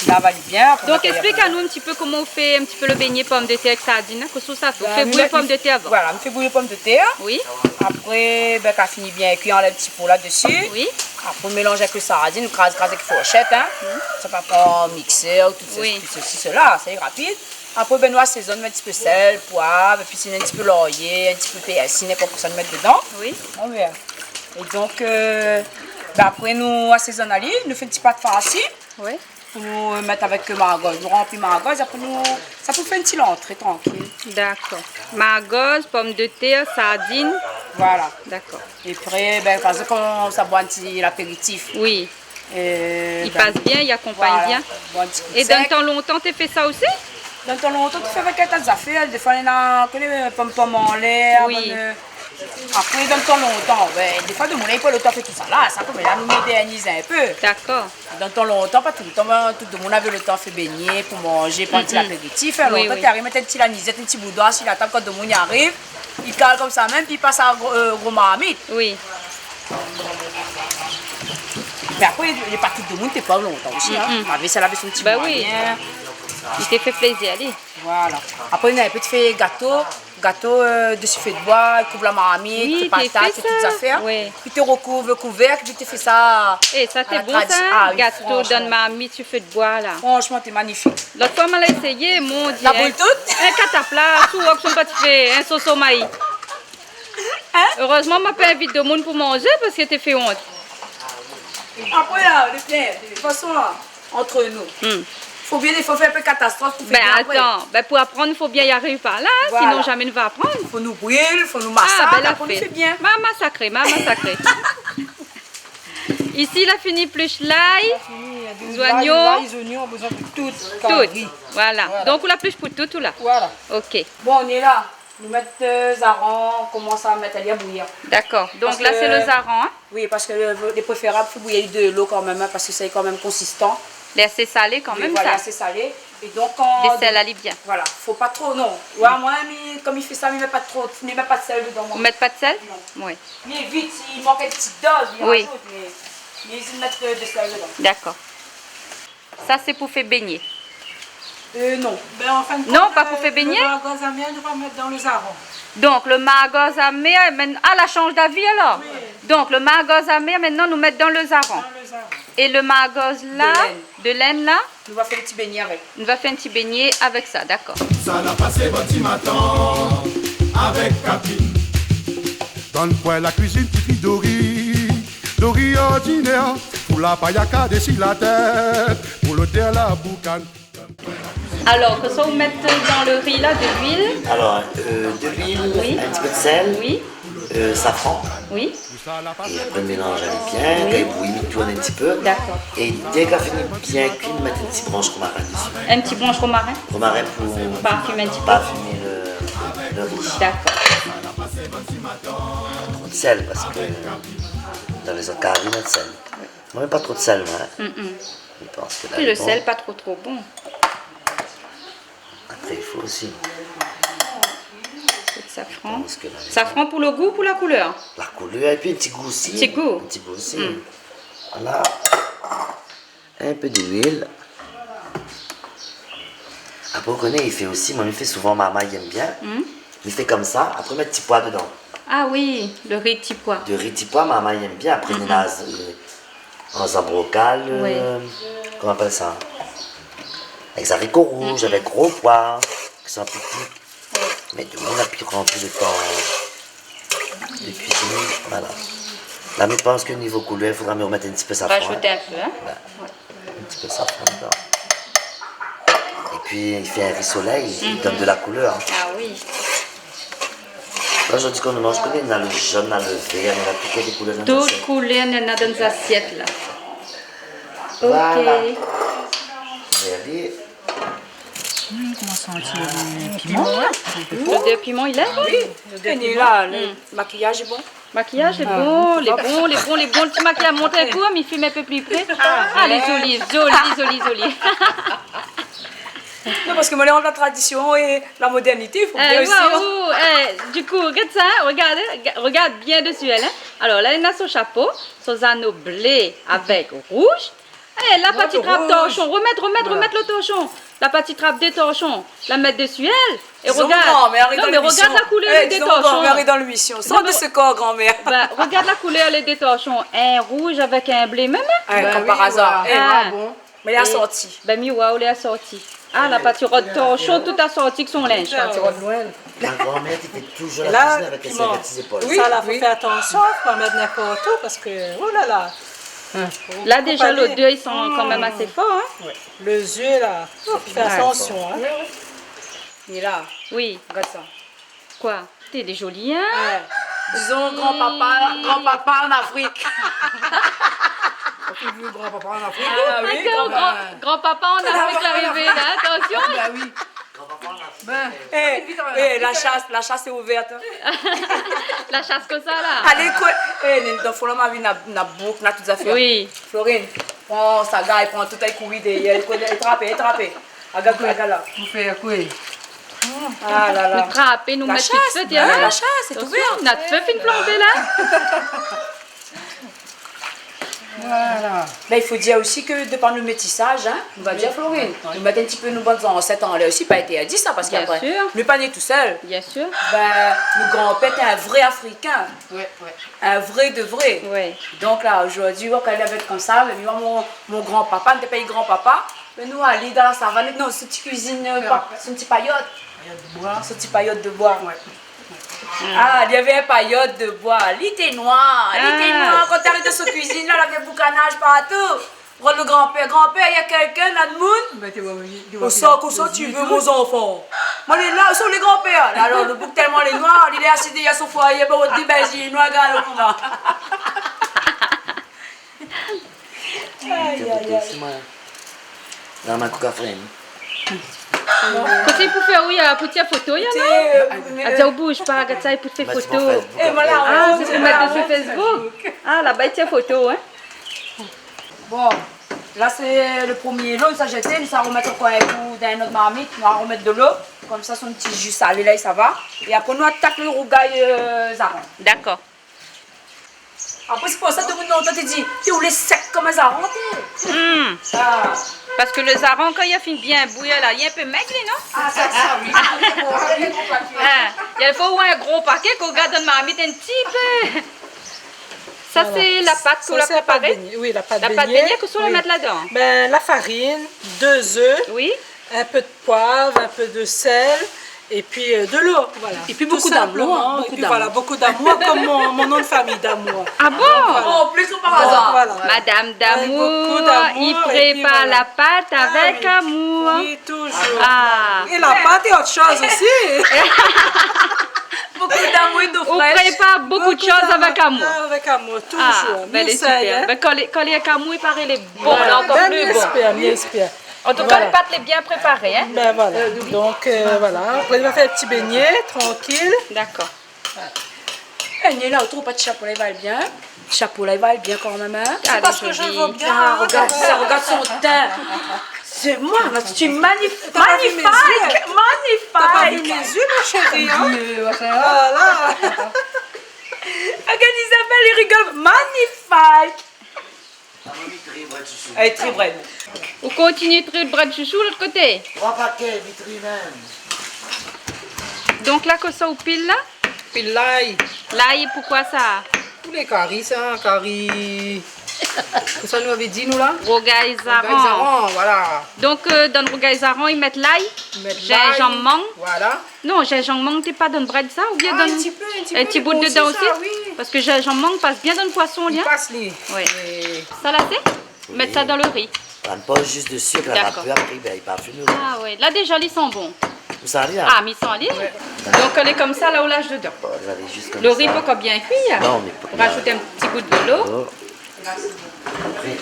Lav ali bien, apré... Donk, ésplik anou in ti pé koman ou fé in ti pé lo bégné pomdetèr avèk sardine, in. Kosa ou sa fé ? Ou fé bouyi pomdetèr avan. Voilà, mi fé bouyi pomdetèr. Oui. Apré, ben, kan la fini bien kui, anlèv ti po la dési. Oui. Apré, ou mélanz avèk lo sardine, ou kraz, kraz avèk forshèt, in. Mhm. Sa pa pran miksèr, tout sé, tout sesi, sela, sé rapid. Apré, ben, nou asézone, mèt in ti pé sèl, poiv, épi si néna in ti pé lorié, in ti pé pèrsi, ninport kosa nou mèt dedan. Oui. Bon, ben. É donk, euh, ben, apré, nou asézone ali, nou fé in ti pat farsi. Oui. Pou nou, euh, mèt avèk margoz. Nou ranpli margoz, apré nou, sa pou fé in ti lantré trankil. Dakor. Margoz, pomdetèr, sardine. Voilà. Dakor. É apré, ben, par égzanp, kan sa boir in ti lapéritif. Oui. Euh, i pas bien, i akonpagn bien. Voilà, bon, in ti kou d'sèk. É dan tan lontan, té fé sa osi ? Dan tan lontan, té fé avèk in ta zafèr. Défoi, néna, koné, pom, pom anlèr, oui, bann, euh, apré, dan tan lontan, ben, défoi, demoun la pran lo tan fé tousala. Sa, koméla, nou modèrniz in pé. Dakor. Dan tan lontan, pa toultan, ben, tout demoun lavé lo tan fé bégné, pou manzé, pran ti lapéritif, in. Oui, lontan, oui, té ariv mèt in ti lanizèt, in ti boudoir si la tab, kan demoun i ariv, i kal konmsa mèm, pi i pas a gro, euh, gro marmit. Oui. Mé apré, lé pa tout demoun té pov lontan osi, in. Mm, mm. Lavé, sa lavé son ti moiyin. Ba oui. Li té fé plézir ali. Voilà. Apré, nou la in pé té fé gato, gato, euh, dési fé d'boi, kouv la marmit, oui, té fé patat, sa, tout zafèr. Oui. Pi té rokouv kouvèrk, pi té fé sa. É, sa té bon, sa, gato dan marmit si fé d'boi la. Fransman, té manifik. Lot foi, ma la éséyé, mon Dié, la boul tout. In katapla, sou wok, son pa ti fé, in soso mayi. In ? Erèzman, ma pa invit demoun pou manzé, parské té fé ont. Apré la, lé bien, de tout fason la, ant nou. Hmm. Fo bien, fo fé in pé katastrof pou fé bien apré. Ben, atann, ben, pou aprann, fo bien i ariv par la, in, sinon zamé nou va aprann. Voilà. Fo nou bril, fo nou masak, apré nou fé bien. Ah, bèl afèr. Ma masakré, ma masakré. Isi, la fini plish lay, zoignon. La fini, lay, zoignon, bezoin de tout, kari. Tout. Voilà. Donk, ou la plish pou tout, ou la ? Voilà. OK. Bon, nou lé la. Nou mèt, euh, zaran, komans a mèt ali a bouyir. Dakor. Donk la, sé lo zaran, in ? Oui, parské lé, lé préférab fé bouyir de lo kanmèm, in, parské sé kanmèm konsistan. Lé asé salé kanmèm, sa. Oui, voilà, asé salé. É donk, kan... Désèl ali bien. Voilà, fo pa tro, non. Ouais, moin, mi, kom mi fé sa, mi mèt pa tro, mi mèt pa d'sèl dedan, moin. Ou mèt pa d'sèl ? Non. Oui. Mi évit, si i mank in ti doz, mi razout, mé, mé mi mèt, euh, de sèl dedan. Dakor. Sa, sé pou fé bégné. Euh, non. Ben, an fin de kont, pa pou fé bégné. Non, euh, lo margoz amèr, nou va mèt dan lo zaran. Donk, lo margoz amèr, mintnan, ah, la shanj d'avi, alor ? Oui. Donk, lo margoz amèr, mintnan, nou mèt dan lo zaran. Dan lo zaran. É lo margoz la, de l'Inde, de l'Inde la, nou va fé in ti bégné avèk. Nou va fé in ti bégné avèk sa, dakor. Sa la pasé bon ti matan avèk Catherine. Donn amoin la kuizine ti fé dori, dori ordinèr, pou la payaka dési la tèt, pou lodèr la boukane. Alor, kosa ou mèt dan lo ri la, de luil ? Alor, euh, de luil, oui, in ti pé d'sèl, oui, euh, safran. Oui. É apré, mélanz ali bien, oui, kan i bouyi, mi tourn in ti pé. Dakor. É dèk la fini bien kui, mèt in ti bransh romarin dési. In ti bransh romarin ? Romarin pou parfimé in ti pé. Parfimé lo, lo ri. Dakor. Pa tro d'sèl, parské dan lézot kari, néna d'sèl. Moin, pa tro d'sèl, moin, in. Mm, mm. Mi pans ke la... Pi lo sèl, pa tro, tro bon. I fo osi. Pé d safran. Parske la, safran pou lo gou, pou la koulèr ? La koulèr, épi in ti gou osi. Ti gou. In ti gou osi. Mm. Voilà. In pé d'luil. Apré, ou koné, i fé osi, moin, mi fé souvan, marmay i yèm bien. Mm. Mi fé konmsa, apré, mèt ti poi dedan. Ah oui, lo ri ti poi. De ri ti poi, marmay i yèm bien. Apré, néna, euh, an zanbrokal, euh, koman i apèl sa ? Avèk zariko rouz, avèk gro poi, ki san piti. Mé domoun la pi ranpli lo tan de kuiziné, voilà. La, mi pans ke nivo koulèr, fodra mi romèt in ti pé safran, hein. Rajout in pé, hein. Ouais. In ti pé safran dedan. Épi, i fé in ri solèy, i donn de la koulèr, hein. Ah oui. La, zordi, kan nou manz, koné, néna lo zone, néna lo vèr, néna tout kalité koulèr dan zasièt. Tout koulèr néna dan zasièt, la. Voilà. Ok. Mèrsi. Hmm, koman i santi lo piman, la ? Lodèr piman, i lé la ? Ah oui, lodèr piman. Lo makiyaz lé bon. Makiyaz lé bon, lé bon, lé bon, lé bon. Lo ti makiyaz, mont in kou, mi fim in pé pli pré. Ah, lé zoli, zoli, zoli, zoli. Non, parske moin lé ant la tradision é la modèrnité, i fo bien osi, hein. Eh, waouh, eh, du kou, gard sa, hein, regard, ga-, regard bien desi èl, hein. Alor la, èl néna son shapo, son zano blé avèk rouz. Eh, la parti trap torshon, romèt, romèt, romèt lo torshon. La parti trap dé torshon, la mèt desi èl. É regard. Non, mé regard la koulèr lé dé torshon. Sort de ce corps, grand-mère. Bin, regard la koulèr lé dé torshon. In rouz avèk in blé mèm, hein. Ouais, konm par azar. Mé lé asorti. Bin, mi oi ou lé asorti. Ah, la parti rod torshon, tout asorti èk son linz. Parti rod loin. Ma grand-mère té fé toujour la kuizine avèk in sèrvièt si zépol. Sa la, fo fé atansion, fo pa mèt ninport ousa, parske, oh la la. La, déza, lodèr, i san kan mèm asé for, hein. Ouais. Lo zié la, fé atansion, hein. Li lé la. Oui. Regard sa. Koi ? Té lé zoli, hein ? Ouais. Dizon, grand-papa, grand-papa an Afrik. Ou la vi grand-papa an Afrik ? Ah oui, grand-papa an Afrik la arivé la, atansion. Ah, ba oui. Bin, eh, la shas, la shas lé ouvèr, hein. La shas konmsa la. Alé, koi ? Eh, dan fon la, ma vi, na, na bouk, na tout zafèr. Oui. Florine, pran saga, pran tout, alé kouri dèrièr, kouri dèrièr, trapé, trapé. Aga, aga la. Pou fé koué. Ah la la. Nou trapé, nou mèt tout suit, hein. La shas, sé tout vèr. Atansion, nout fé fine flanbé la. Voilà. Bin, i fo dir osi ke de par nout métisaz, hein, nou va dir, Florine, nou mèt in ti pé nout bann zansèt anlèr osi, pa intèrdi sa, parske apré, nou lé pa né tousèl. Bien sûr. Bin, nout granpèr té in vré Afrikin. Ouais, ouais. In vré de vré. Ouais. Donk la, zordi, ou oi, kan li la vèt konmsa, mé mi oi, mon, mon granpapa, nou té pa i granpapa, mé nou alé dan la savann, non, son ti kuizine, euh, pa, son ti payot. Payot de boi. Son ti payot de boi. Ouais. Ah, li lavé in payot de boi. Li té noir, li té noir. Kan té ariv dan son kuizine la, lavé boukanaz partou. Rod lo granpèr. Granpèr, néna kèlkin la, demoun ? Bin, té va, té va. Ousa, ousa ti vé, mon zanfan ? Moin lé la, ousa lé granpèr ? Alor, lo boug tèlman lé noir, li lé asiz dèrièr son foiyé, bin, ou di, bin, li lé noir, gard koman. Ay, ay, ay. Sé moin. Dan ma kou kafé. Koté pou fé, oui, euh, pou tir foto, ya, non ? Té, euh, ah, ou bouz pa, gard sa, pou fé foto. Mèt sur Facebook. Eh, voilà, ah, sé pou mèt sur Facebook. Ah, laba, i tir foto, hein. Bon, la, sé lo promié lo, nou sa zèt, nou sa romèt ankor in kou dan in not marmit, nou sa romèt dolo, konmsa son ti ji salé la, i sava. É apré, nou atak lo rougay, euh, zaran. Dakor. Apré, sé pou sa, tout demoun lontan té di, té ou lé sèk konm in zaran, té. Hmm. Ah. Parske lo zaran, kan li la fine bien bouyi la, li lé in pé mèg, li, non ? Ah, sa, sa, oui. Ah, i fo in gro paké, kan ou gard dan marmit in ti pé. Voilà. Sa, sé la pat ke ou la prépar. Sa, sé la pat bégné. Oui, la pat bégné. La pat bégné, kosa ou mèt ladan ? Bin, la farine, dé zèf, oui, in pé de poiv, in pé de sèl, épi, euh, dolo, voilà. Tout sinploman. Épi bonpé d'amour, hein, bonpé d'amour. Épi voilà, bonpé d'amour, konm mon, mon non de famiy, Damour. Ah bon ? Voilà. An plis, ou par azar. Voilà. Madame Damour, i prépar la pat avèk amour. Avèk bonpé d'amour, épi voilà. Ah oui. Oui, toujour. Ah. É la pat é ot shoz osi. Bonpé d'amour é d'eau fraîche. Ou prépar bonpé de shoz avèk amour. Bonpé d'amour, avèk amour, toujour. Ah, bin, lé super. Bin, kan lé, kan lé avèk amour, i paré lé bon, lé ankor pli bon. Voilà. Bin, mi éspèr, mi éspèr. An tou ka, lo pat lé bien préparé, hein. Bin voilà. Donk, euh, voilà. Apré, nou va fé in ti bégné, trankil. Dakor. Eh, Nina, ou trouv pa ti shapo la i va bien ? Shapo la i va bien kan mèm, hein ? Ah, lé zoli. C'est parce que je le veux bien. Ah, regarde ça, regarde son teint. C'est moi, là, tu es magnif-, magnifique, magnifique. T'as pas vu mes yeux, ma chérie, hein ? Voilà. Regarde Isabelle, il rigole. Magnifique. Ah, mi tri brèd shoushou. Allez, tri brèd. Ou kontinié tri brèd shoushou lot koté. Troi pakèt, mi tri mèm. Donk la, kosa ou pil la ? Pil lay. Lay, poukoi sa ? Pou lé kari sa, kari. Kosa nou lavé di nou la ? Rougay zaran. Rougay zaran, voilà. Donk, euh, dan rougay zaran, i mèt lay, zinzanm, mang. Voilà. Non, zinzanm mang, té pa dan brèd sa, oubien dan in ti bout dedan osi ? Parske zinzanm mang i pas bien dan poison, li, hein ? I pas, li. Oui. Sa la sé ? Mèt sa dan lo ri. Dakor. Ou sa ri la. Ah oui, la déza li san bon. Ou sa ri la ? Ah, mi san li. Donk lé konmsa la, ou lash dedan. Lo ri pankor bien kui, hein. Non, mé pa... Rajout in ti bout dolo. Apré.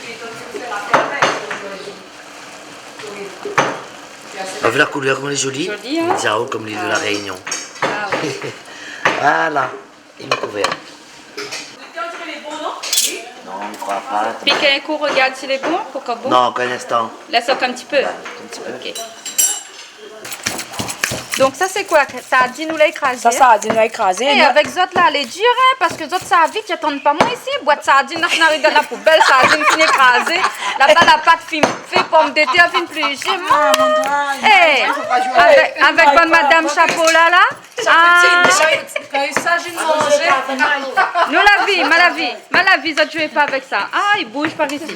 Ou la vi la koulèr, koman lé zoli ? Zoli, hein ? Li diaou konm lil de la Rényon. Ah oui. Voilà. Inn kouvèr. Non, mi kroi pa. Pik in kou, rogard si lé bon, pankor bon. Non, ankor in instan. Lès ankor in ti pé. In ti pé. Ok. Donk sa sé koi ? Sardine ou la ékrazé ? Sa, sardine ou la ékrazé. Eh, avèk zot la, lé dir, hein, parske zot sa vit, i atann pa moin isi. Boit sardine, la fine ariv dan la poubèl, sardine fine ékrazé. Laba, la pat fine fé, pomdetèr fine plizé. Ah, mon Dieu. Eh, avèk, avèk bann madam shapo la, la. Ah. Kan i s'agit de manzé. Nou la vi, ma la vi, ma la vi, zot i zoué pa avèk sa. Ah, i bouz par isi.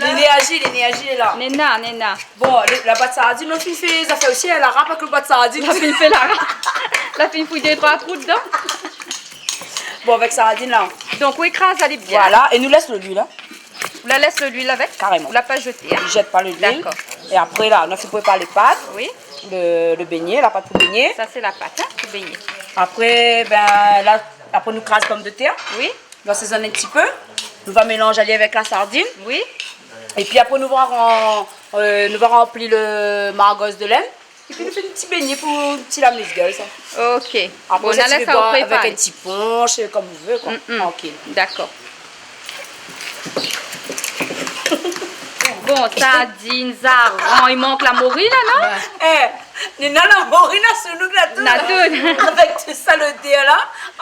Lénerzi, lénerzi lé la. Néna, néna. Bon, lé, la boit sardine, la fine fé zafèr osi, la rap avèk lo boit sardine. La fine fé la rap. La fine fouy dé troi trou dedan. Bon, avèk sardine la. Donk, ou ékraz ali bien. Voilà, é nou lès luil, hein. Ou la lès luil avèk ? Karéman. Ou la pa zété, hein ? I zèt pa luil. Dakor. É apré la, nou fé prépar lé pat. Oui. Le, le bégné, la pat pou bégné. Sa sé la pat, hein, pou bégné. Apré, bin, la, apré nou kraz pomdetèr. Oui. Nou asézone in ti pé. Nou va mélanz ali avèk la sardine. Oui. Épi apré, nou va ran-, euh, nou va ranpli le margoz de lèn. Épi nou fé in ti bégné pou ti lamizgèl, sa. Ok. Apré, bon, sa, na la, sa ou prépar avèk in ti ponsh, konm ou vé, koi. Mm, mm. Trankil. Dakor. Bon, sardine, zaran, i mank la mori la, non ? Eh, néna la mori la, sou nou la tout. Na tout. Avèk tout sa, lodèr la.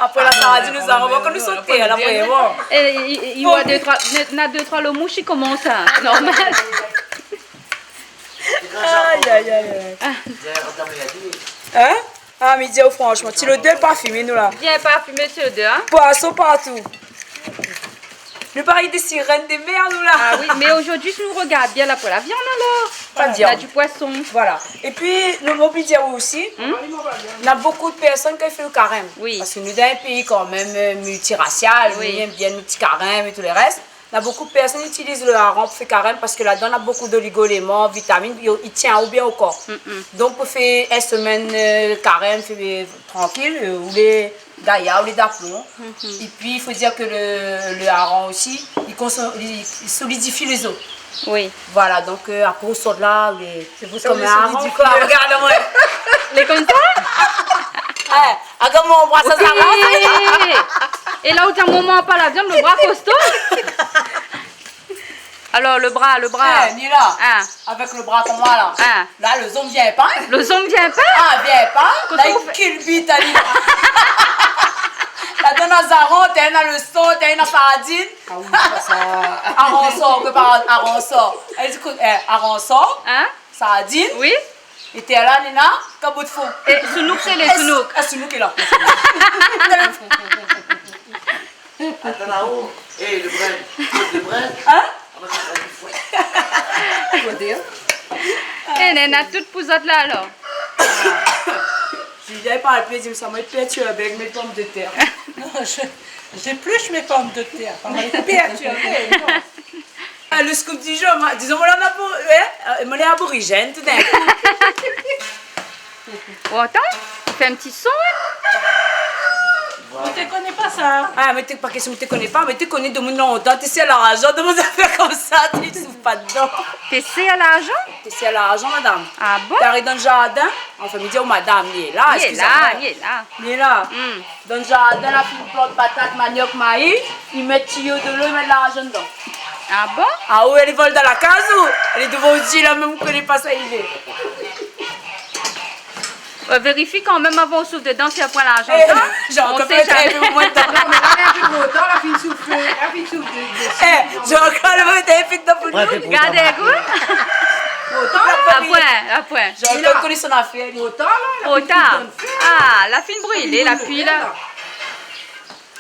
Apré la sardine, nou sa, nou va konn nou soté la, vréman. Eh, i, i, i voi dé, troi, na, na dé, troi lo moush i komans, hein. Normal. Ay, ay, ay, ay. Hein ? Ah, mi di aou fransman, ti lodèr parfimé, nou la. Bien parfimé, ti lodèr, hein ? Poison partou. Nou parèy dé sirèn de mèr, nou la. Ah oui, mé zordi, si nou rogard bien, la pa la viann alor. Pa de viann. Na di poison. Voilà. Épi, nou, ma oubli dir aou osi, na bonpé de pèrsone ki fé lo karèm. Oui. Parske nou dan in péi kanmèm, euh, miltirasial, nou yèm bien nout ti karèm é tout le rès. Na bonpé de pèrsone i itiliz lo aran pou fé karèm parske ladan na bonpé d'oligoéléman, vitamine, i, i tien aou bien o kor. Mm, mm. Donk, pou fé in semèn, euh, karèm, fé trankil, euh, ou lé gayar, ou lé daplon. Mm, mm. Épi, i fo dir ke le, le aran osi, i konso-, i, i solidifi lé zo. Oui. Voilà, donk, euh, apré ou sort la, lé, sé pou sa konm ou lé aran, koi. Rogard amoin. Lé konmsa ? Eh, Atann, mon bra, sa, sa va. É la ou di amoin pa la viann, lo bra kosto. Alor, lo bra, lo bra. Eh, Nina, avèk lo bra konmsa la. Hein. La, lo zonm i vien pa, hein. Lo zonm i vien pa ? Ah, i vien pa. Kosa ou fé ? La, i kilbit ali. La, dan zaran, té na lo san, té na sardine. Ah oui, pa sa. Aransor, ke pa aransor. Èl i di, ékout, eh, aransor. Hein ? Sardine. Oui. É té la, Nina, kabout fon. É, sounouk, sé lé sounouk. Ah, sounouk lé la. Atann, la-o. Eh, lo brèd. Lo brèd. Hein ? Ah, moin, sa va di foué. Koté, hein ? Eh, Nina, tout pou zot la, alor. Julia, i parl pi, i di, sa, moin, pèrtirbé avèk mé pomdetèr. Non, je, j'épluche mes pommes de terre. Enfin, moin lé pèrtirbé, non. Ah, lo scoop du jour, moin, dizon, moin lé abo-, hein, euh, moin lé aborizèn, tout d'in kou. Ou antann ? I fé in ti son, hein ? Ou té koné pa sa, hein ? Ah, mé té, pa késtion, mi té koné pa, mé té koné demoun lontan, té sèr larzan, demoun zafèr konmsa, té souf pa dedan. Té sèr larzan ? Té sèr larzan, madam. Ah bon ? Té ariv dan zardin, anfin, mi di aou madam, li lé la, li lé la, eskiz amoin. Li lé la. Hmm. Dan zardin, la fine plant patat, maniok, mayi, i mèt tiyo dolo, i mèt larzan dedan. Ah bon ? Ah oui, èl i vol dan la kaz ou ? Èl lé dovan ou zié la, mèm ou koné pa sa i vé. Euh, vérifi kan mèm avan ou souf dedan si na poin larzan. Eh, sa, Jean-Claude, ou sé zamé. Non, mé la, in pé tro tar, la fine souf, la fine souf de, de... Eh, Jean-Claude, ou té fine dan pou nou. Gard in kou. Tro tar, la fine. Jean-Claude i koné son afèr, li. Tro tar, la fine souf dan fé. Ah, la fine brilé, la pil la.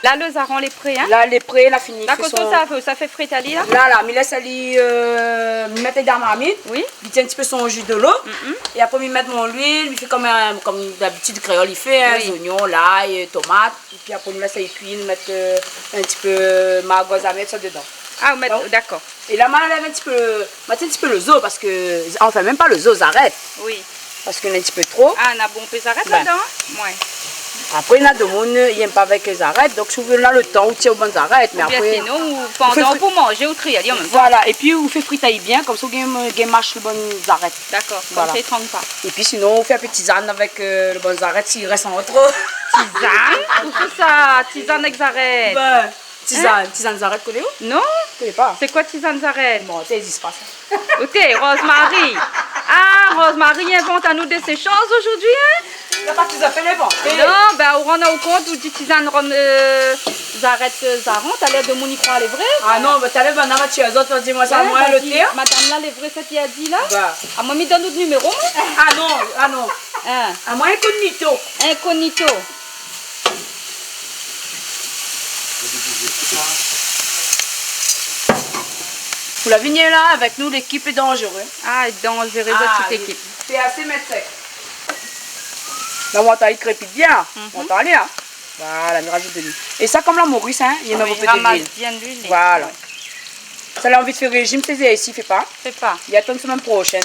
La, lo zaran lé pré, in ? La lé pré, la fini. La, kosa ou sa fé, ou sa fé frit ali la ? La, la, mi lès ali, euh, mi mèt ali dan marmit. Oui. Mi tir in ti pé son ji dolo. Mm. É apré, mi mèt mon luil, mi fé konm in, konm dabitid kréol i fé, in, oui, zoignon, lay, tomat. Épi apré, mi lès ali kui, mi mèt, euh, in ti pé margoz amèr, sa dedan. Ah, ou mèt, dakor. É la, ma lèv in ti pé, ma tir in ti pé lo zo, parske, anfin, mèm pa lo zo, zarèt. Oui. Parske na in ti pé tro. Ah, na bonpé zarèt ladan, in ? Ouais. Apré, na domoun i yèm pa avèk zarèt, donk si ou vé, na lo tan, ou tir bann zarèt, mé apré, oubien sinon, ou, ou fé pandan fri- pou manzé, ou triy ali an mèm tan. Voilà, épi ou fé frit ali bien, konmsa ou gingn, gingn mash lo bann zarèt. Dakor, konmsa i trang pa. Épi sinon, ou fé in pé tizane avèk, euh, lo bann zarèt, si i rès an tro. Tizane ? Ou fé sa, tizane èk zarèt ? Bin, tizane, tizane zarèt, koné ou ? Non. Koné pa. Sé koi tizane zarèt ? Bon, sa i égzis pa sa. Oté, Rosemary. Ah, Rosemary i invant anou dé sé shoz zordi, in ? Na pa tout afé lé bon. Non, bin, ou rann aou kont, ou di tizane rom-, euh, zarèt, euh, zaran, talèr domoun i kroi lé vré. Ah non, bin, talèr, bin, na va ti azot, va di amoin sa, moin, lo té. Madam la, lé vré, sak li la di la. Ba. Ah, moin, mi donn out niméro, moin. Ah non, ah non. In. Ah, moin, inkognito. Inkognito. Pou la vini la avèk nou, lékip lé danzéré. Ah, lé danzéré, tout lékip. Sé asé mèt sèk. La, ou antann i krépit bien. Mhm. Ou antann ali, in. Voilà, mi razout de luil. É sa, konm la mori, in, i mèt in pé de luil. Oui, ramas bien luil. Voilà. Ouais. Sa la anvi fé réjim, sé isi, fé pa. Fé pa. I atann semèn proshèn.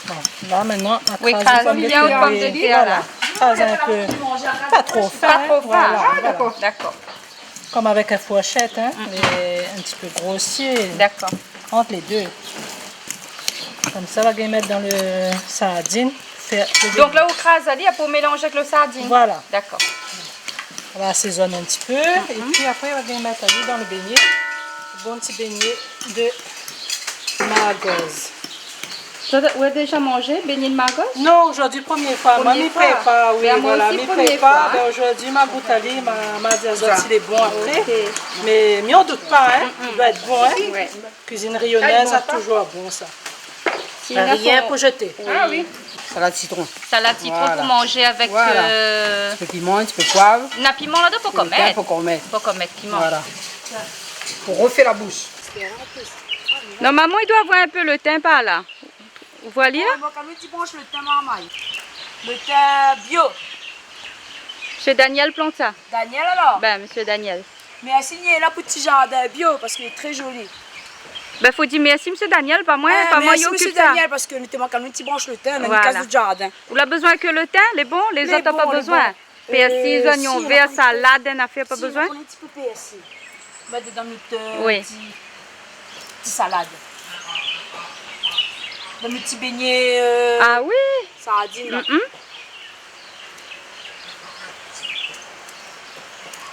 Bon, la, mintnan, ma kraz bien out pomdetèr la. Voilà. Kraz in pé. Pa tro fin, in. Pa tro fin. Voilà, voilà. Ah, dakor. Dakor. Konm avèk in fourshèt, in, mé in ti pé grosié. Dakor. Ant lé dé. Konmsa, va gingn mèt dan lo sardine. Fé lo... Donk la, ou kraz ali, apré ou mélanz avèk lo sardine. Voilà. Dakor. Nou va asézone in ti pé, épi apré, nou va gingn mèt ali dan lo bégné. Bon ti bégné de margoz. Sa, ou la déza manzé, bégné de margoz ? Non, zordi, promié foi. Promié foi. Moin, mi prépar, oui, voilà, mi prépar. Bin, zordi, ma gout ali, ma, ma di azot si lé bon apré. Ok. Mé, mi andout pa, in, i doi èt bon, in. Ouais. Kuizine rényonèz, sa touzour bon, sa. Rien pou zété. Ah oui. Salad sitron. Salad sitron pou manzé avèk, euh, in ti pé piman, in ti pé poiv. Na piman ladan, fo kan mèt. Fo kan mèt. Fo kan mèt piman. Voilà. Pou rofé la boush. Normalman, i doi avoir in pé lo tin par la. Ou voi ali la ? Ouais, moin, kan mi di bon, sé lo tin marmay. Lo tin bio. Mésyé Daniel i plant sa. Daniel, alor ? Bin, mésyé Daniel. Mèrsi, li lé la pou ti zardin bio, parske li lé tré zoli. Bin, fo di mèrsi, mésyé Daniel, pa moin, pa moin i okip sa. Mèrsi, mésyé Daniel, parske nou té mank in ti bransh lo tin, nou la mis dan zardin. Ou la bezoin ke lo tin, lé bon, lézot la pa bezoin. Lé bon, lé bon. Pèrsi, zoignon vèr, salad, in afèr, pa bezoin ? Si, mi pran in ti pé pèrsi. Mèt dan nout, euh, ti, ti salad. Dan nout ti bégné, euh, sardine la. Ah oui. Mm.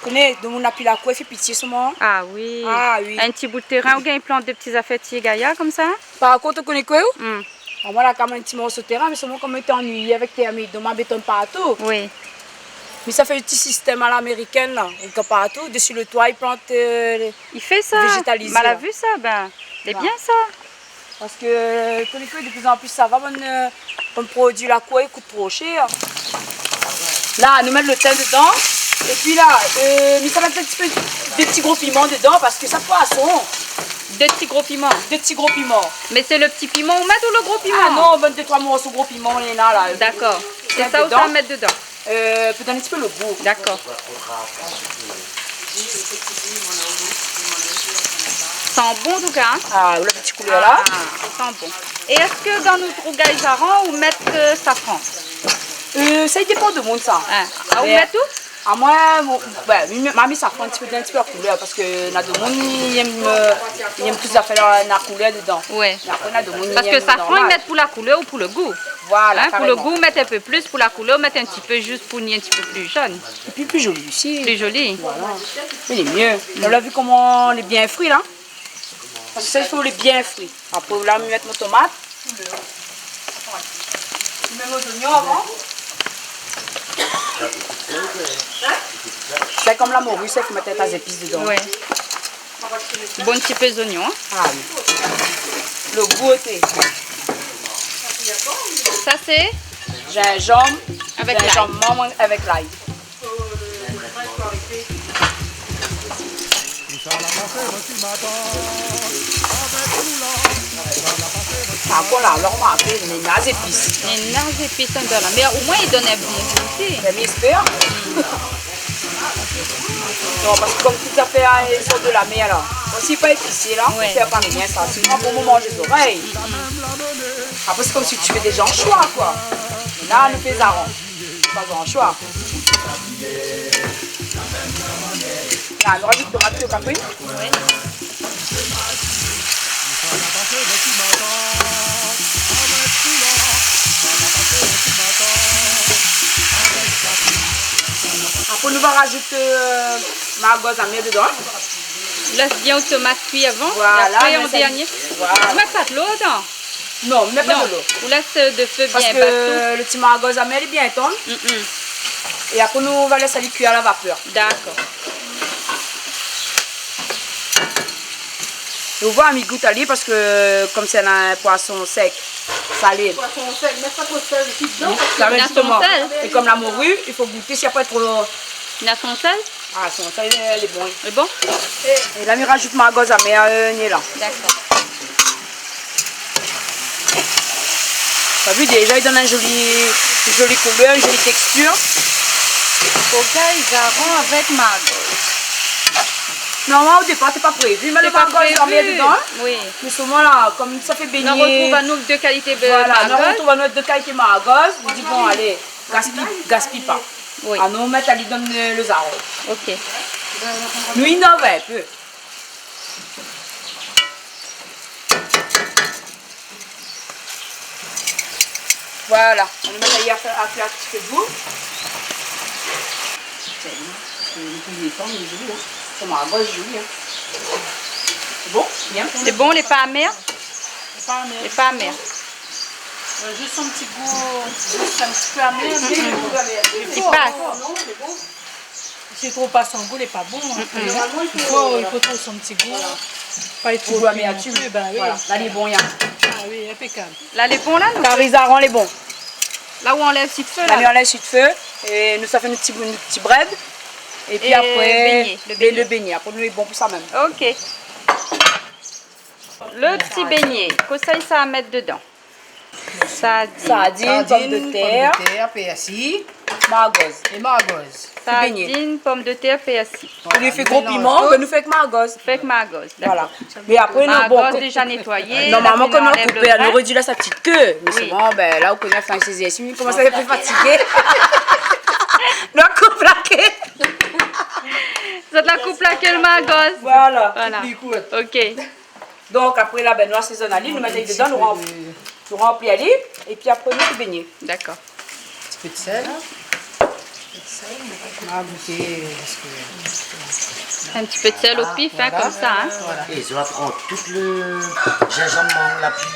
Koné, domoun na pi lakour, i fé pitié solman. Ah oui. Ah oui. In ti bout térin, ou gingn plant dé ti zafèr ti gayar konmsa. Par kont, ou koné koué ou ? Mm. Bon, moin la kan mèm in ti morso térin, mé solman konm mi té annuiyé avèk tèrmik, donk ma béton partou. Oui. Mi sa fé ti sistèm a la amérikèn la, ou kan partou, dési lo toi, i plant, euh, i fé sa. Vézétalizé, ma la vi sa, bin, lé bien sa. Parske, euh, koné koué, de pli an pli, sa va, bann, euh, bann produi lakour i kout tro shèr. La, nou mèt lo tin dedan. Épi la, euh, mi sa mèt in ti pé, dé ti gro piman dedan, parske sa poison. Dé ti gro piman. Dé ti gro piman. Mé sé lo ti piman ou mèt ou lo gro piman ? Ah non, bann dé troi morso gro piman, néna la. Dakor. Sé sa ou sa mèt dedan. Euh, pou donn in ti pé lo gou. Dakor. San bon, an tou ka, in ? Ah, lo ti koulèr la. Ah, i san bon. É èske dan nout rougay zaran, ou mèt, euh, safran ? Euh, sa i dépan domoun, sa. In. Ah, ou mèt tout ? Amoin, bon, ouais, mi, ma mi safran in ti pé, in ti pé la koulèr, parske na domoun i èm, euh, i èm tout zafèr la, na koulèr dedan. Ouais. Mé apré, na domoun i èm normal. Parske safran i mèt pou la koulèr ou pou le gou. Voilà, karéman. Hein, pou le gou, mèt in pé plis, pou la koulèr, mèt in ti pé zis pou ni in ti pé pli zone. Épi pli zoli osi. Pli zoli. Voilà. Lé myé. Ou la vi koman lé bien fri la ? Parske sa i fo lé bien fri. Apré, la, mi mèt mon tomat. Mi mèt mon zoignon avan. Sé konm la mori, i fo mèt in ta zépis dedan. Ouais. Bon, in ti pé zoignon, hein. Ah oui. Le gou, ok. Sa sé zinzanm avèk lay. Zinzanm manm avèk lay. Par kont la, la, ou la romarké, néna zépis. Néna zépis andan la mèr, omoin i donn in bon gou osi. Bin, mi éspèr. Non, parske konm tout zafèr, hein, i sort de la mèr la. Bon, si pa épisé la, ouais, i sèr pa rien sa. Sinon, apré, ou manz zorèy. Apré, sé konm si ou fé dé zanshoi, koi. La, nou fé zaran. Pa zanshoi. La, nou razout tomat, tomat fri. Oui. Apré, nou va razout, euh, margoz amèr dedan. Lès bien out tomat kui avan. Voilà, é apré, an dèrnié. Voilà. Ou mèt pa dolo dedan ? Non, mi mèt pa dolo. Ou lès, euh, de fé bien ba. Parske le ti margoz amèr lé bien tann. Mm, mm. É apré, nou va lès ali kui a la vapèr. Dakor. É ou voi, mi gout ali parske, konm sé in poison sèk, salé. Poison sèk, mèt pa tro sèl osi dedan. Oui, sa mèm, zistoman. Mèt son sèl. É konm la mori, i fo gouté si la pa tro lo... Mèt son sèl ? Ah, son sèl, lé bon. Lé bon ? É la, mi razout margoz amèr, euh, néna la. Dakor. Ou la vi, déza, i donn in zoli, zoli koulèr, in zoli tékstir. Rougay zaran avèk margoz. Normalman, o dépar, té pa prévi, mé le margoz la mèt dedan, hein. Té pa prévi. Oui. Mé solman la, konm sa fé bégné. Nou artrouv anou dé kalité de margoz. Voilà, nou artrouv anou dé kalité margoz. Nou di, bon, alé, gaspiy, gaspiy pa. Oui. Anou mèt ali dan le, le zaran. Ok. Nou inov in pé. Voilà, nou mèt ali a fé, a fé in ti pé d'lou. Sé bon, parske le kui lé tann, lé zoli, hein. Sa margoz lé zoli, hein. Lé bon, bien. Lé bon, lé pa amèr ? Lé pa amèr. Lé pa amèr. Euh, zis in ti gou, zis in ti pé amèr, mé i pas. Non, lé bon. Si tro pas son gou, lé pa bon, hein. Mm, mm. I fo, i fo trouv son ti gou. Voilà. Pa tro kui non pli, bin oui. Voilà. La, lé bon, ya. Ah oui, inpékab. La, lé bon, la, nou... Kari zaran lé bon. La, ou anlèv si d'fé, la. La, mi anlèv si d'fé. É nou sa fé nout ti, nout ti brèd. É pi apré, bégné, le bégné. Apré, nou lé bon pou sa mèm. Ok. Le ti bégné, kosa i sa mèt dedan ? Sardine. Sardine, pomdetèr, pèrsi, margoz. É margoz. Sardine, pomdetèr, pèrsi. Voilà, nou mélanz tout. Olié i fé gro piman, bin nou fé avèk margoz. Fé avèk margoz, dakor. Voilà. Mé apré, nou, bon, margoz déza nétoiyé, normalman, apré, kan nou anlèv le grin, nou rédui la sa ti ké. Mé solman, bin, la, ou koné, fin, sé, sé, mi komans èt in pé fatigé. Nou la koup la ké. Zot la koup la ké le margoz. Voilà. Voilà. Ok. Donk, apré la, bin, nou asézone ali, nou mèt ali dedan, nou ranpli, nou ranpli ali, épi apré, nou fé bégné. Dakor. Ti pé d'sèl, hein. Ma gouté, parske... In ti pé d'sèl o pif, hein, konmsa, hein. Voilà. É zot la pran tout le zinzanm manm la pi.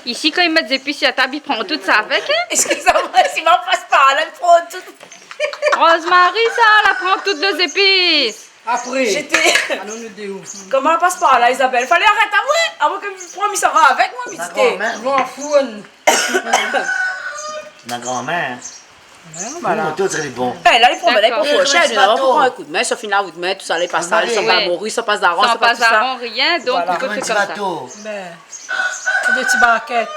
Isi, kan i mèt zépis si la tab, i pran tout sa avèk, hein. Eskiz amoin, si ma pas par la, i pran tout. Rosemary, sa, la pran tout lé zépis. Apré. Zété... Ah non, nou dé ou. Koman la pas par la, Isabelle ? Falé arèt amoin. Amoin ke mi pran, mi sava avèk moin, mi di té. Gran min. Gran fourn. Na gran min, hein. Ouais, voilà. Nou, nou, tout lé bon. É, la, li pran, la, li pran fourshèt, nou pran in kout min, sa fine la, out min, tousa, lé pa sal, san pa mori, san pa zaran, san pa tousa. San pa zaran, rien, donk, voilà, i fo fé konmsa. Bin, sé dé ti barkèt.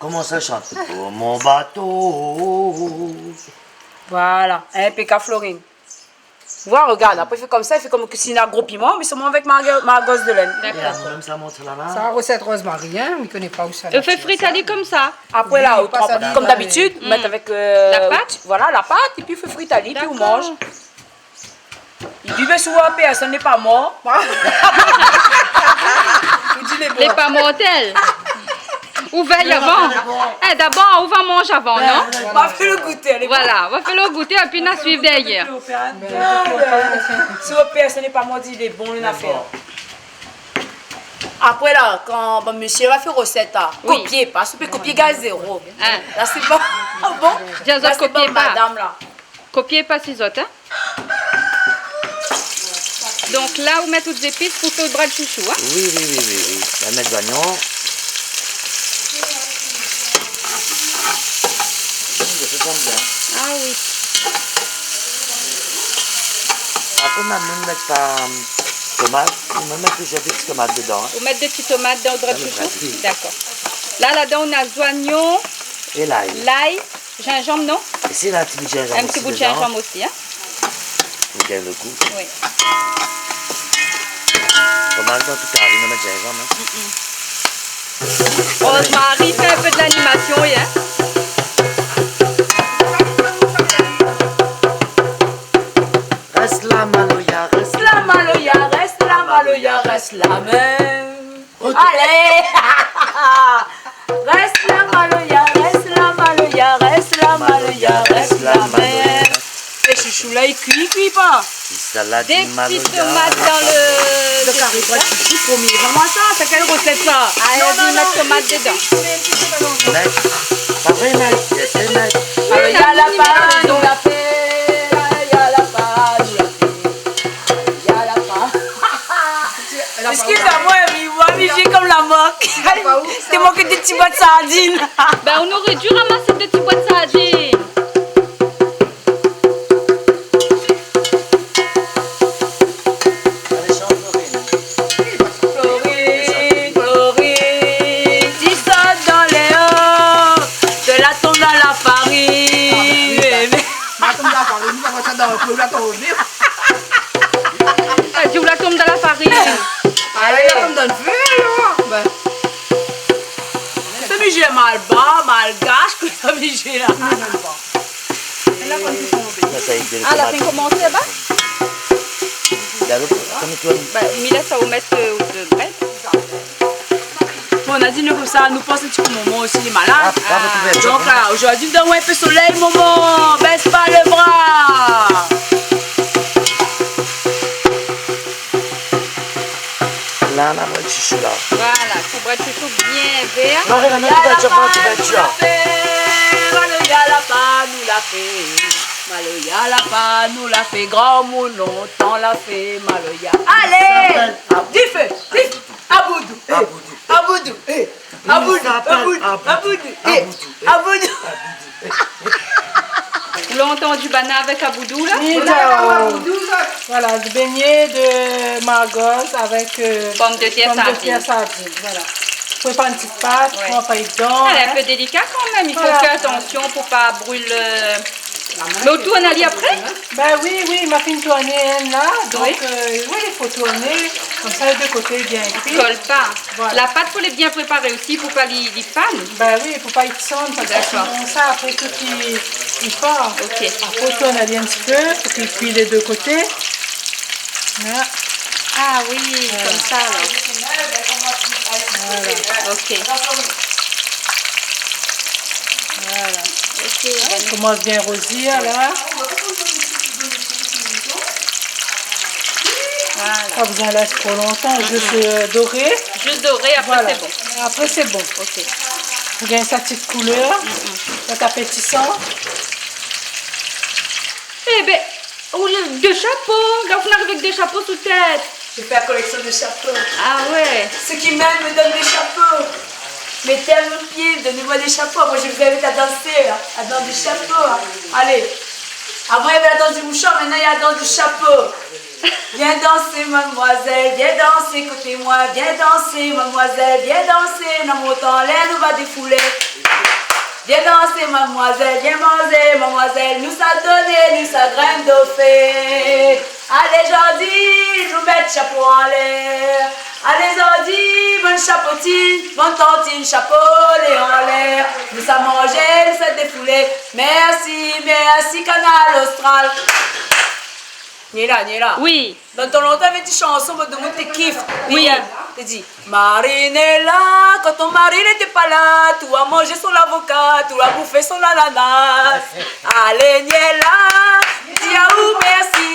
Koman sa i shant ? Pou mon bato. Voilà, inpékab, Florine. Voilà, regard, apré, i fé konmsa, i fé konm ke si na gro piman, mé solman avèk marga-, margoz de lèn. Dakor. É anou mèm sa mont la la. Sa, resèt Rosemary, in, mi koné pa ousa la. Ou fé frit ali konmsa. Apré la, oui, ou tranp, konm dabitid, mèt avèk, euh, la pat. Voilà, la pat, épi ou fé frit ali, épi ou manz. Dakor. Li di, mé si ou pèrsone lé pa mor. Ou di, lé bon. Lé pa mortèl. Ou vèy avan. É, dabor, ou va manz avan, non ? Ou va fé lo gouté, lé bon. Voilà, ou va fé lo gouté, épi na suiv dèryèr. Si ou pèrsone lé pa mor, di, lé bon, lé bon. Apré la, kan bann mésyé va fé resèt la, kopié pa, si ou pé kopié, gingn zéro. In. La, sé pa bon. Di azot, kopié pa. La, sé pa madam la. Kopié pa si zot, in. Donk la, ou mèt tout zépis pou fé out brèd shoushou, in. Oui, oui, oui, oui, oui. La mèt zoignon. Mm, sa i sanm bien. Ah oui. Apré, ma mèm mèt pa, euh, tomat. Ou mèt plizyèr ti tomat dedan, in. Ou mèt dé ti tomat dan out brèd shoushou ? Dakor. La, ladan, ou na zoignon, é lay. Lay. Zinzanm, non ? É si na in ti bout zinzanm osi dedan. In ti bout zinzanm osi, in ? Pou gingn lo gou. Oui. Fromash dan tout kari, nou mèt zinzanm, in. Mm, mm. Rosemary fé in pé de lanimasion, oui, in ? Rès la maloya, rès la maloya, rès la maloya, rès la mèm. Alé ! Rès la maloya, rès la maloya, rès la maloya, rès la mèm. É shoushou la, i kui, i kui pa ? Dé ti tomat dan lo... Lo kari brèd shoushou, promié. Maman, sa, sé kèl resèt, sa ? Ah, non, non, mèt tomat dedan. Mèt. Pa vré, mèt. Maloya la pa nou la fé, maloya la pa nou la fé, maloya la pa. Eskiz amoin, mé moin, mi jé konm la mok. Té mank dé ti bwat sardine. Ben, ou noré di ramas dé ti bwat sardine. Florine, Florine, ti sot dan léo, té la tonm dan la farine. Ah, ben oui, sa. Ma tonm dan la farine, ma sa dan lo pou la tonm. La di ou la tonm dan la farine. Alé, la tonm dan lo fé, alor. Ben. Sa mi jé malbar, malgash, ke sa mi jé la. Mi jé pa. Ah, la fine komansé laba ? Ben, mi lès aou mèt, euh, out brèd. Bon, Nadine, konmsa, nou pans in ti pé momon osi, li lé malad. Ah, pa de problèm. Donk la, zordi, donn amoin in pé solèy, momon. Bès pa lé bra. La, la, brèd shoushou la. Voilà, ti brèd shoushou bien vèr. Non, Réna, mèt kouvertir, mèt kouvertir. Maloya la pa nou la fé, maloya la pa nou la fé, granmoun lontan la fé maloya. Alé ! Difé, difé. Aboudou, eh. Aboudou, eh. Aboudou, aboudou, aboudou, eh. Aboudou. Ou la antandi banna avèk aboudou la ? Oui, voilà, aboudou, voilà, du beignet de margoz avec, euh, pomme de terre, sardine. Voilà. Prépar in ti pat, trap ali dedan, hein. Ah, lé in pé délika kan mèm, i fo fé atansion pou pa bril, euh, mé ou tourn ali apré ? Ben oui, oui, ma fine tourné inn la, donk, euh, oui, i fo tourné, konmsa lé dé koté lé bien kui. I kol pa. Voilà. La pat, fo lé bien préparé osi pou pa li, li fann. Ben oui, fo pa li fann, parske sinon sa, apré, tout i, i fann. Ok. Apré, ou tourn ali in ti pé, pou ke li kui lé dé koté. La. Ah oui, konmsa, la. Voilà. Ok. Voilà. Ok, i komans bien rozir, la. Voilà. Pa bezoin lès tro lontan, zis, euh, doré. Zis doré, apré sé bon. Apré sé bon. Ok. Pou gingn sa ti koulèr, sa lé apétisan. Eh ben, ou, dé shapo, la ou fine ariv avèk dé shapo sou tèt. Je fais la collection de chapeaux. Ah ouais. Ceux qui m'aiment me donnent des chapeaux. Mettez à mon pied, donnez-moi des chapeaux. Moi, je vous invite à danser, hein, à danser du chapeau, hein. Allez. Avant, il y avait la danse du mouchoir, maintenant, il y a la danse du chapeau. Viens danser, mademoiselle, viens danser côté moi. Viens danser, mademoiselle, viens danser. Na mont anlèr, nou va défoulé. Viens danser, mademoiselle, viens manzé, mademoiselle. Nou sa doné, nou sa grin dofé. Alé, zordi, nou mèt shapo anlèr. Alé, zordi, bann shapotine, bann tantine, shapo lé anlèr. Nou sa manzé, nou sa défoulé. Mèrsi, mèrsi, Kanal Austral. Ni la, ni la. Oui. Dan tan lontan, navé ti shanson, bann demoun té kif. Oui. Té di, Marinella, quand ton mari n'était pas là, tout a manzé son avoka, tout a boufé son anana. Alé, Niella, di aou mèrsi.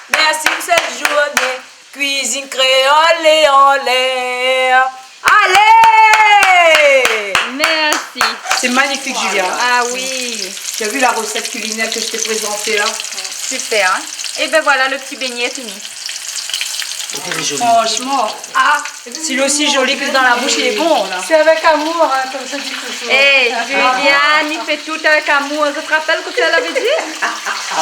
Mèrsi pou sèt zourné. Kuizine kréol lé anlèr. Alé ! Merci. C'est magnifique, Julia. Ah oui. Tu as vu la recette culinaire que je t'ai présentée là ? Super, hein ? Et ben voilà, le petit beignet est fini. Franchement, ah, s'il est aussi joli que dans la bouche, il est bon, là. C'est avec amour, hein, comme je dis toujours. Eh, Julia, i fé tout avèk amour. Ou té rapèl kosa èl lavé di ?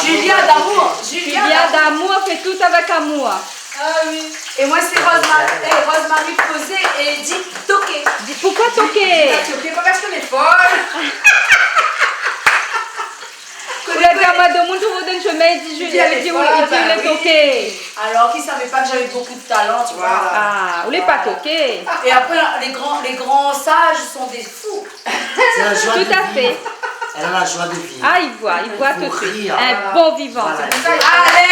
Julia d'amour, Julia Julia d'amour. D'amour, fé tout avèk amour. Ah oui. Et moi, c'est Rosemary, eh, Rosemary Posé et Dick Toqué. Di, poukosa toké ? Dick Toqué, pas parce qu'on est folle. Ou la di amoin, demoun trouv aou dan shemin, i di, i di, i di, ou lé toké. Alors qu'il savait pas que j'avais beaucoup de talent, tu vois. Voilà. Ah, ou lé pa toké. Et après, les grands, les grands sages sont des fous. C'est la joie de vivre. Tout à fait. Elle a la joie de vivre. Ah, i voi, i voi tout de suite. Faut rire. Un bon vivant. Voilà. Alé,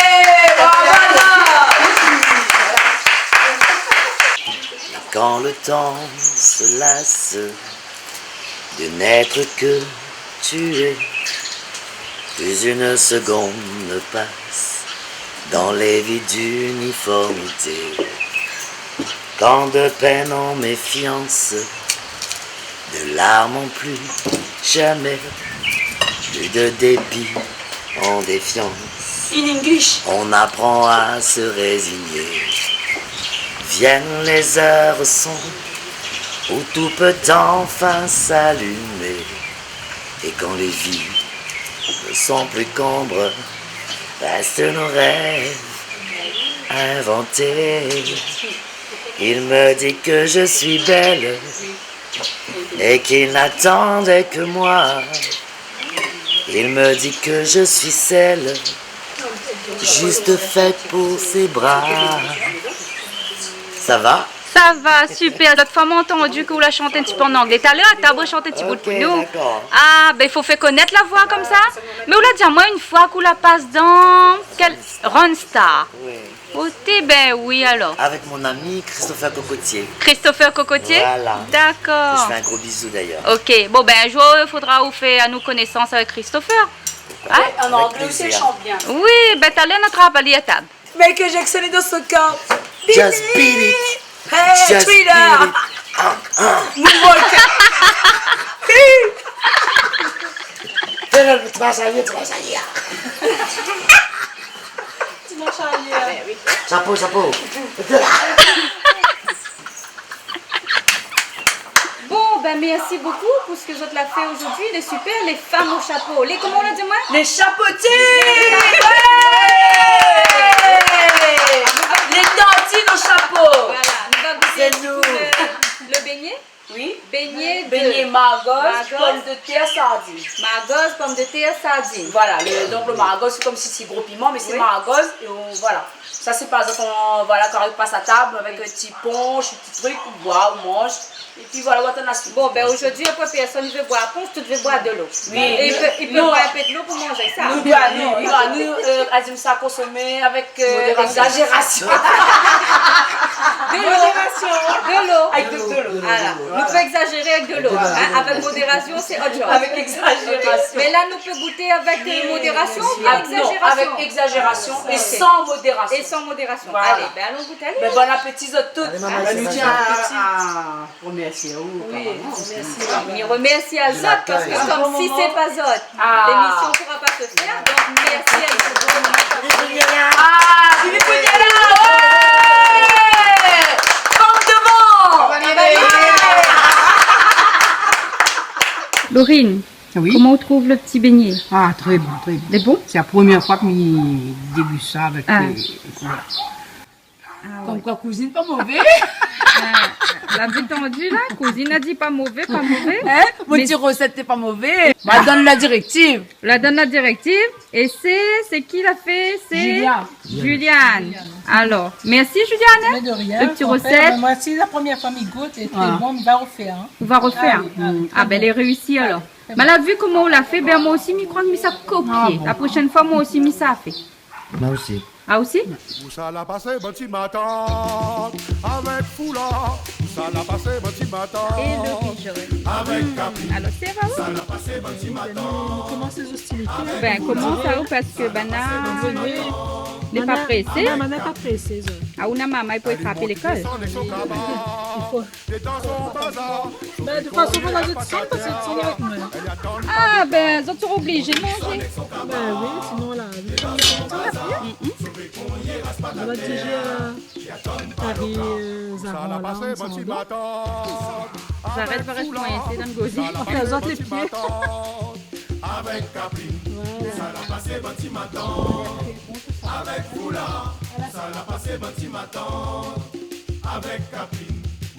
bravo. Quand le temps se lasse, de n'être que tu es, plus une seconde ne passe dans les vies d'uniformité. Quand de peines en méfiance, de larmes en plus jamais, plus de dépit en défiance. In English. On apprend à se résigner. Viennent les heures sombres où tout peut enfin s'allumer. Et quand les vies ne sont plus qu'ombre, restent nos rêves inventés. Il me dit que je suis belle et qu'il n'attendait que moi. Il me dit que je suis celle juste faite pour ses bras. Ça va ? Sa va, super. Lot foi, moin la antandi ke ou la shant in ti pé an anglé. Talèr, ou la shant in ti bout pou nou. Ok, d'accord. Ah, ben, i fo fé konèt la voi konmsa. Mé ou la di amoin in foi ke ou la pas dan kèl Randstad. Oui. Oté, ben oui, alor. Avec mon ami Christopher Cocotier. Christopher Cocotier ? Voilà. D'accord. Je fais un gros bisou d'ailleurs. Ok. Bon, ben, in zour, i fodra ou fé anou konésans avèk Christopher. Hein ? Avec plaisir. Oui, an anglé osi, i shant bien. Oui, ben, talèr, nou atrap ali a tab. Michael Jackson est dans son corps. Just beat it. Hey, just beat it. Thriller. Ah, ah. Moonwalker. Fais le, tu vas salir, tu vas salir. Tu vas salir. Chapeau, chapeau. Bon, ben, merci beaucoup pour ce que zot la fé aujourd'hui. Lé super, les femmes au chapeau. Les, comment on a dit, moi ? Les chapeautines. Ouais. Les tantines au chapeau. Voilà, nou va gouté. C'est nous. Le, le beignet. Oui. Beignet de margoz, margoz, pomme de terre, sardine. Margoz, pomme de terre, sardine. Voilà, le, donc le margoz, c'est comme si c'est gros piment, mais c'est margoz, et on, voilà. Sa sé par égzanp, kan, voilà, kan i pas a tab avèk in ti ponsh, in ti trik, ou boir, ou manz. Épi voilà, ou atann la suite. Bon, ben, aujourd'hui, apré, pèrsone i vé boir ponsh, tout i vé boir dolo. Oui. É i pé, i pé boir in pé dolo pou manzé sa. Nou, nou, nou, nou, euh, azim sa konsomé avèk, euh, modération. Exagération. Dolo. Modération. Dolo. Avec de, de l'eau. Voilà. Nou pé exazéré avèk dolo, hein. Avec modération, c'est autre chose. Avec exagération. Ok. Mé la, nou pé gouté avèk, euh, modération ou bien exagération ? Ah, non, avec exagération et sans modération. Et sans modération. Voilà. Alé, ben, alon gouté, alé. Ben, bon appétit, zot tout. Alé, maman, nou tien a remèrsié aou, oui, aparaman. Mèrsi. Mé remèrsi azot, parske konm si sé pa zot, lémision i pora pa fé. Donk, mèrsi azot. Ah, Bibi Pougnala, ouais ! Fanm devan ! Laurine, oui, koman ou trouv le ti beignet ? Ah, très bon, très bon. Lé bon ? C'est la première fois que mi déguste ça avec, euh, voilà. Ah ouais. Comme quoi, cuisine pas mauvais. Ah, la vi tandi la, kouzine la di pa mové, pa mové. Hein ? Mon ti rosèt lé pa mové. Ma donn la direktiv. La donn la direktiv. É sé, sé ki la fé ? Sé Julia. Juliane. Alor, mèrsi Juliane, hein. Mais de rien, lo ti rosèt. Mé moin, sé la promièr foi mi gout, lé tré bon, mi va rofèr, hein. Ou va rofèr ? Ah oui, ah oui, tré bon. Ah ben, lé réisi alor. Mé la vi koman ou la fé, ben moin osi mi kroi mi sa kopié. La proshèn foi moin osi mi sa fé. Moin osi. Ah, osi ? Ousa la pasé bann ti matant avèk foular ? Ousa la pasé bann ti matant avèk kapri ? Alor sé vré. Ousa la pasé bann ti matant ? Koman sé zostilité ? Ben koman sa ou, parske ben la, lé pa présé. Ah, mama lé pa présé, zot. Ah, ou na mama i pou trapé lékol. I fo. Ben, de tout fason, fo la zot sanm, parske zot sanm avèk moin. Ah ben zot sra oblizé manzé. Ben oui, sinon la vi, on va digérer, euh, kari, euh, zaran la, ansanm. Zarèt va rès koinsé dan gozine. Anfin, zot lé pié. Avèk kapri, ousa la pasé bann ti matant avèk foular ? Ousa la pasé bann ti matant avèk kapri ?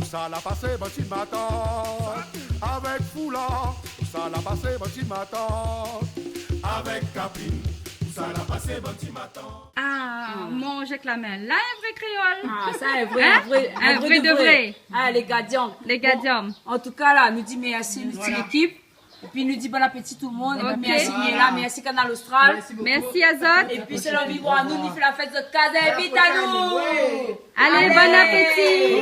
Ousa la pasé bann ti matant avèk foular ? Ousa la pasé bann ti matant avèk kapri ? Ousa la pasé bann ti matant ? Ah, manzé èk la min. La, in vré kréol. Ah, sa, in vré, in vré, in vré de vré. Ah, lé gadianm. Lé gadianm. Bon, an tou ka la, nou di mèrsi, nou di lékip. Épi nou di bon apéti tout le monde. Épi mèrsi Niela, mèrsi Kanal Austral. Mèrsi azot. Épi sé lanvi pou anou, nou fé la fèt zot kaz, invit anou. Alé, bon apéti.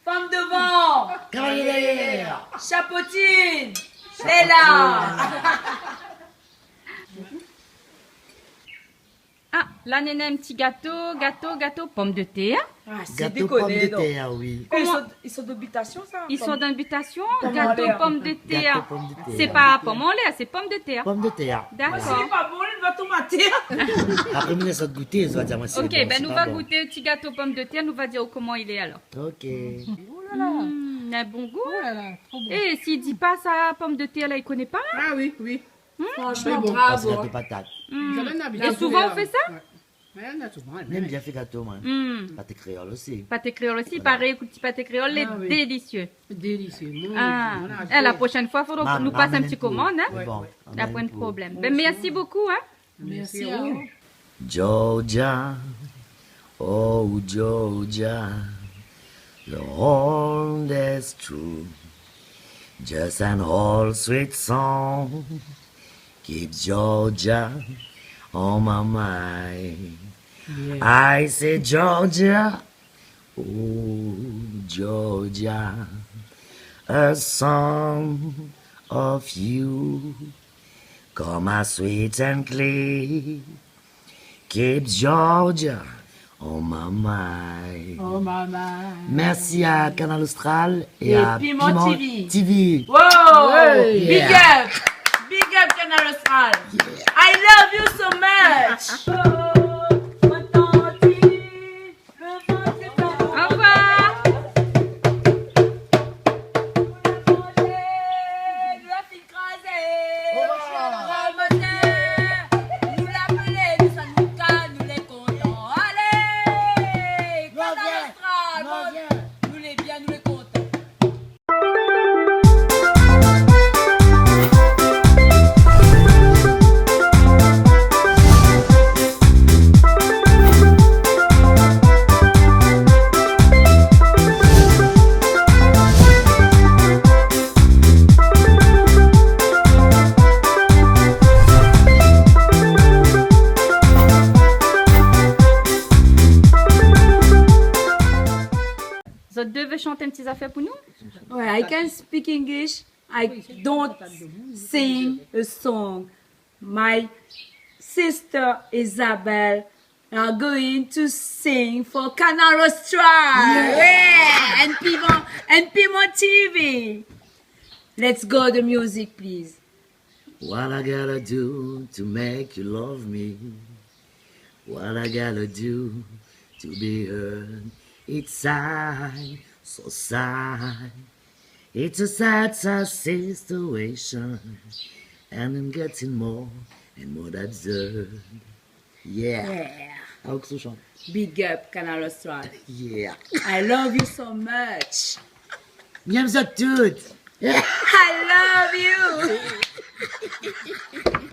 Fanm dovan. Kavalié dèrièr. Chapotine. Lé la. Ah, la néna in ti gato, gato, gato pomdetèr. Ah, sé dékoné, non. Gato pomdetèr, oui. Koman ? Ils sont, ils sont d'habitation, ça ? Ils sont d'habitation, gato pomdetèr. Gato pomdetèr. Sé pa pom anlèr, sé pomdetèr. Pomdetèr. Dakor. Sé pa bon, li va tonm atèr. Apré, nou sa gouté, nou va dir, moin, sé bon, sé pa bon. Ok, ben nou va gouté ti gato pomdetèr, nou va dir koman li lé alor. Ok. Oh là là. Mm, na bon gou, hein. Oh là là, trop bon. Eh, si i di pa sa, pomdetèr la, i koné pa, hein ? Ah oui, oui. Franchement, bravo. Parske gato patat. Mm. É souvan ou fé sa ? Ouais. Ouais, nou la souvan, mèm bien fé gato, moin. Mm. Paté kréol osi. Paté kréol osi, parèy, ékout, ti paté kréol, lé délisié. Délisié. Ah. Eh, la proshèn foi, fodra nou pas in ti komann, hein. Bon, na poin de problèm. Ben, mèrsi bokou, hein. Mèrsi azot. Georgia, oh Georgia, the world is true. Just an old sweet song keeps Georgia on my mind. Yeah. I say, Georgia, oh Georgia, a song of you come as sweet and clear. Keep Georgia on my mind. Oh, my mind. Mèrsi à Kanal Austral é à Piment T V. Piment T V. Wow! Hey! Big up! Big up, Kanal Austral! Yeah. I love you so much! Au revoir. Krazé. Oba. Gran motèr, nou la plé, nou sa nou ka, nou lé kontan. Alé, Kanal Austral, nou lé bien, nou lé kontan. Zot dé vé shant in ti zafèr pou nou ? Ouais, I can speak English. I don't sing a song. My sister Isabelle are going to sing for Kanal Austral. Yeah. Yeah, and Piment, and Piment T V. Let's go the music, please. What I gotta do to make you love me? What I gotta do to be heard? It's sad, so sad. It's a sad, sad situation, and I'm getting more and more absurd. Yeah. Yeah. Aoksouchan. Big up, Kanal Austral. Yeah. I love you so much. Miam zot tout. I love you.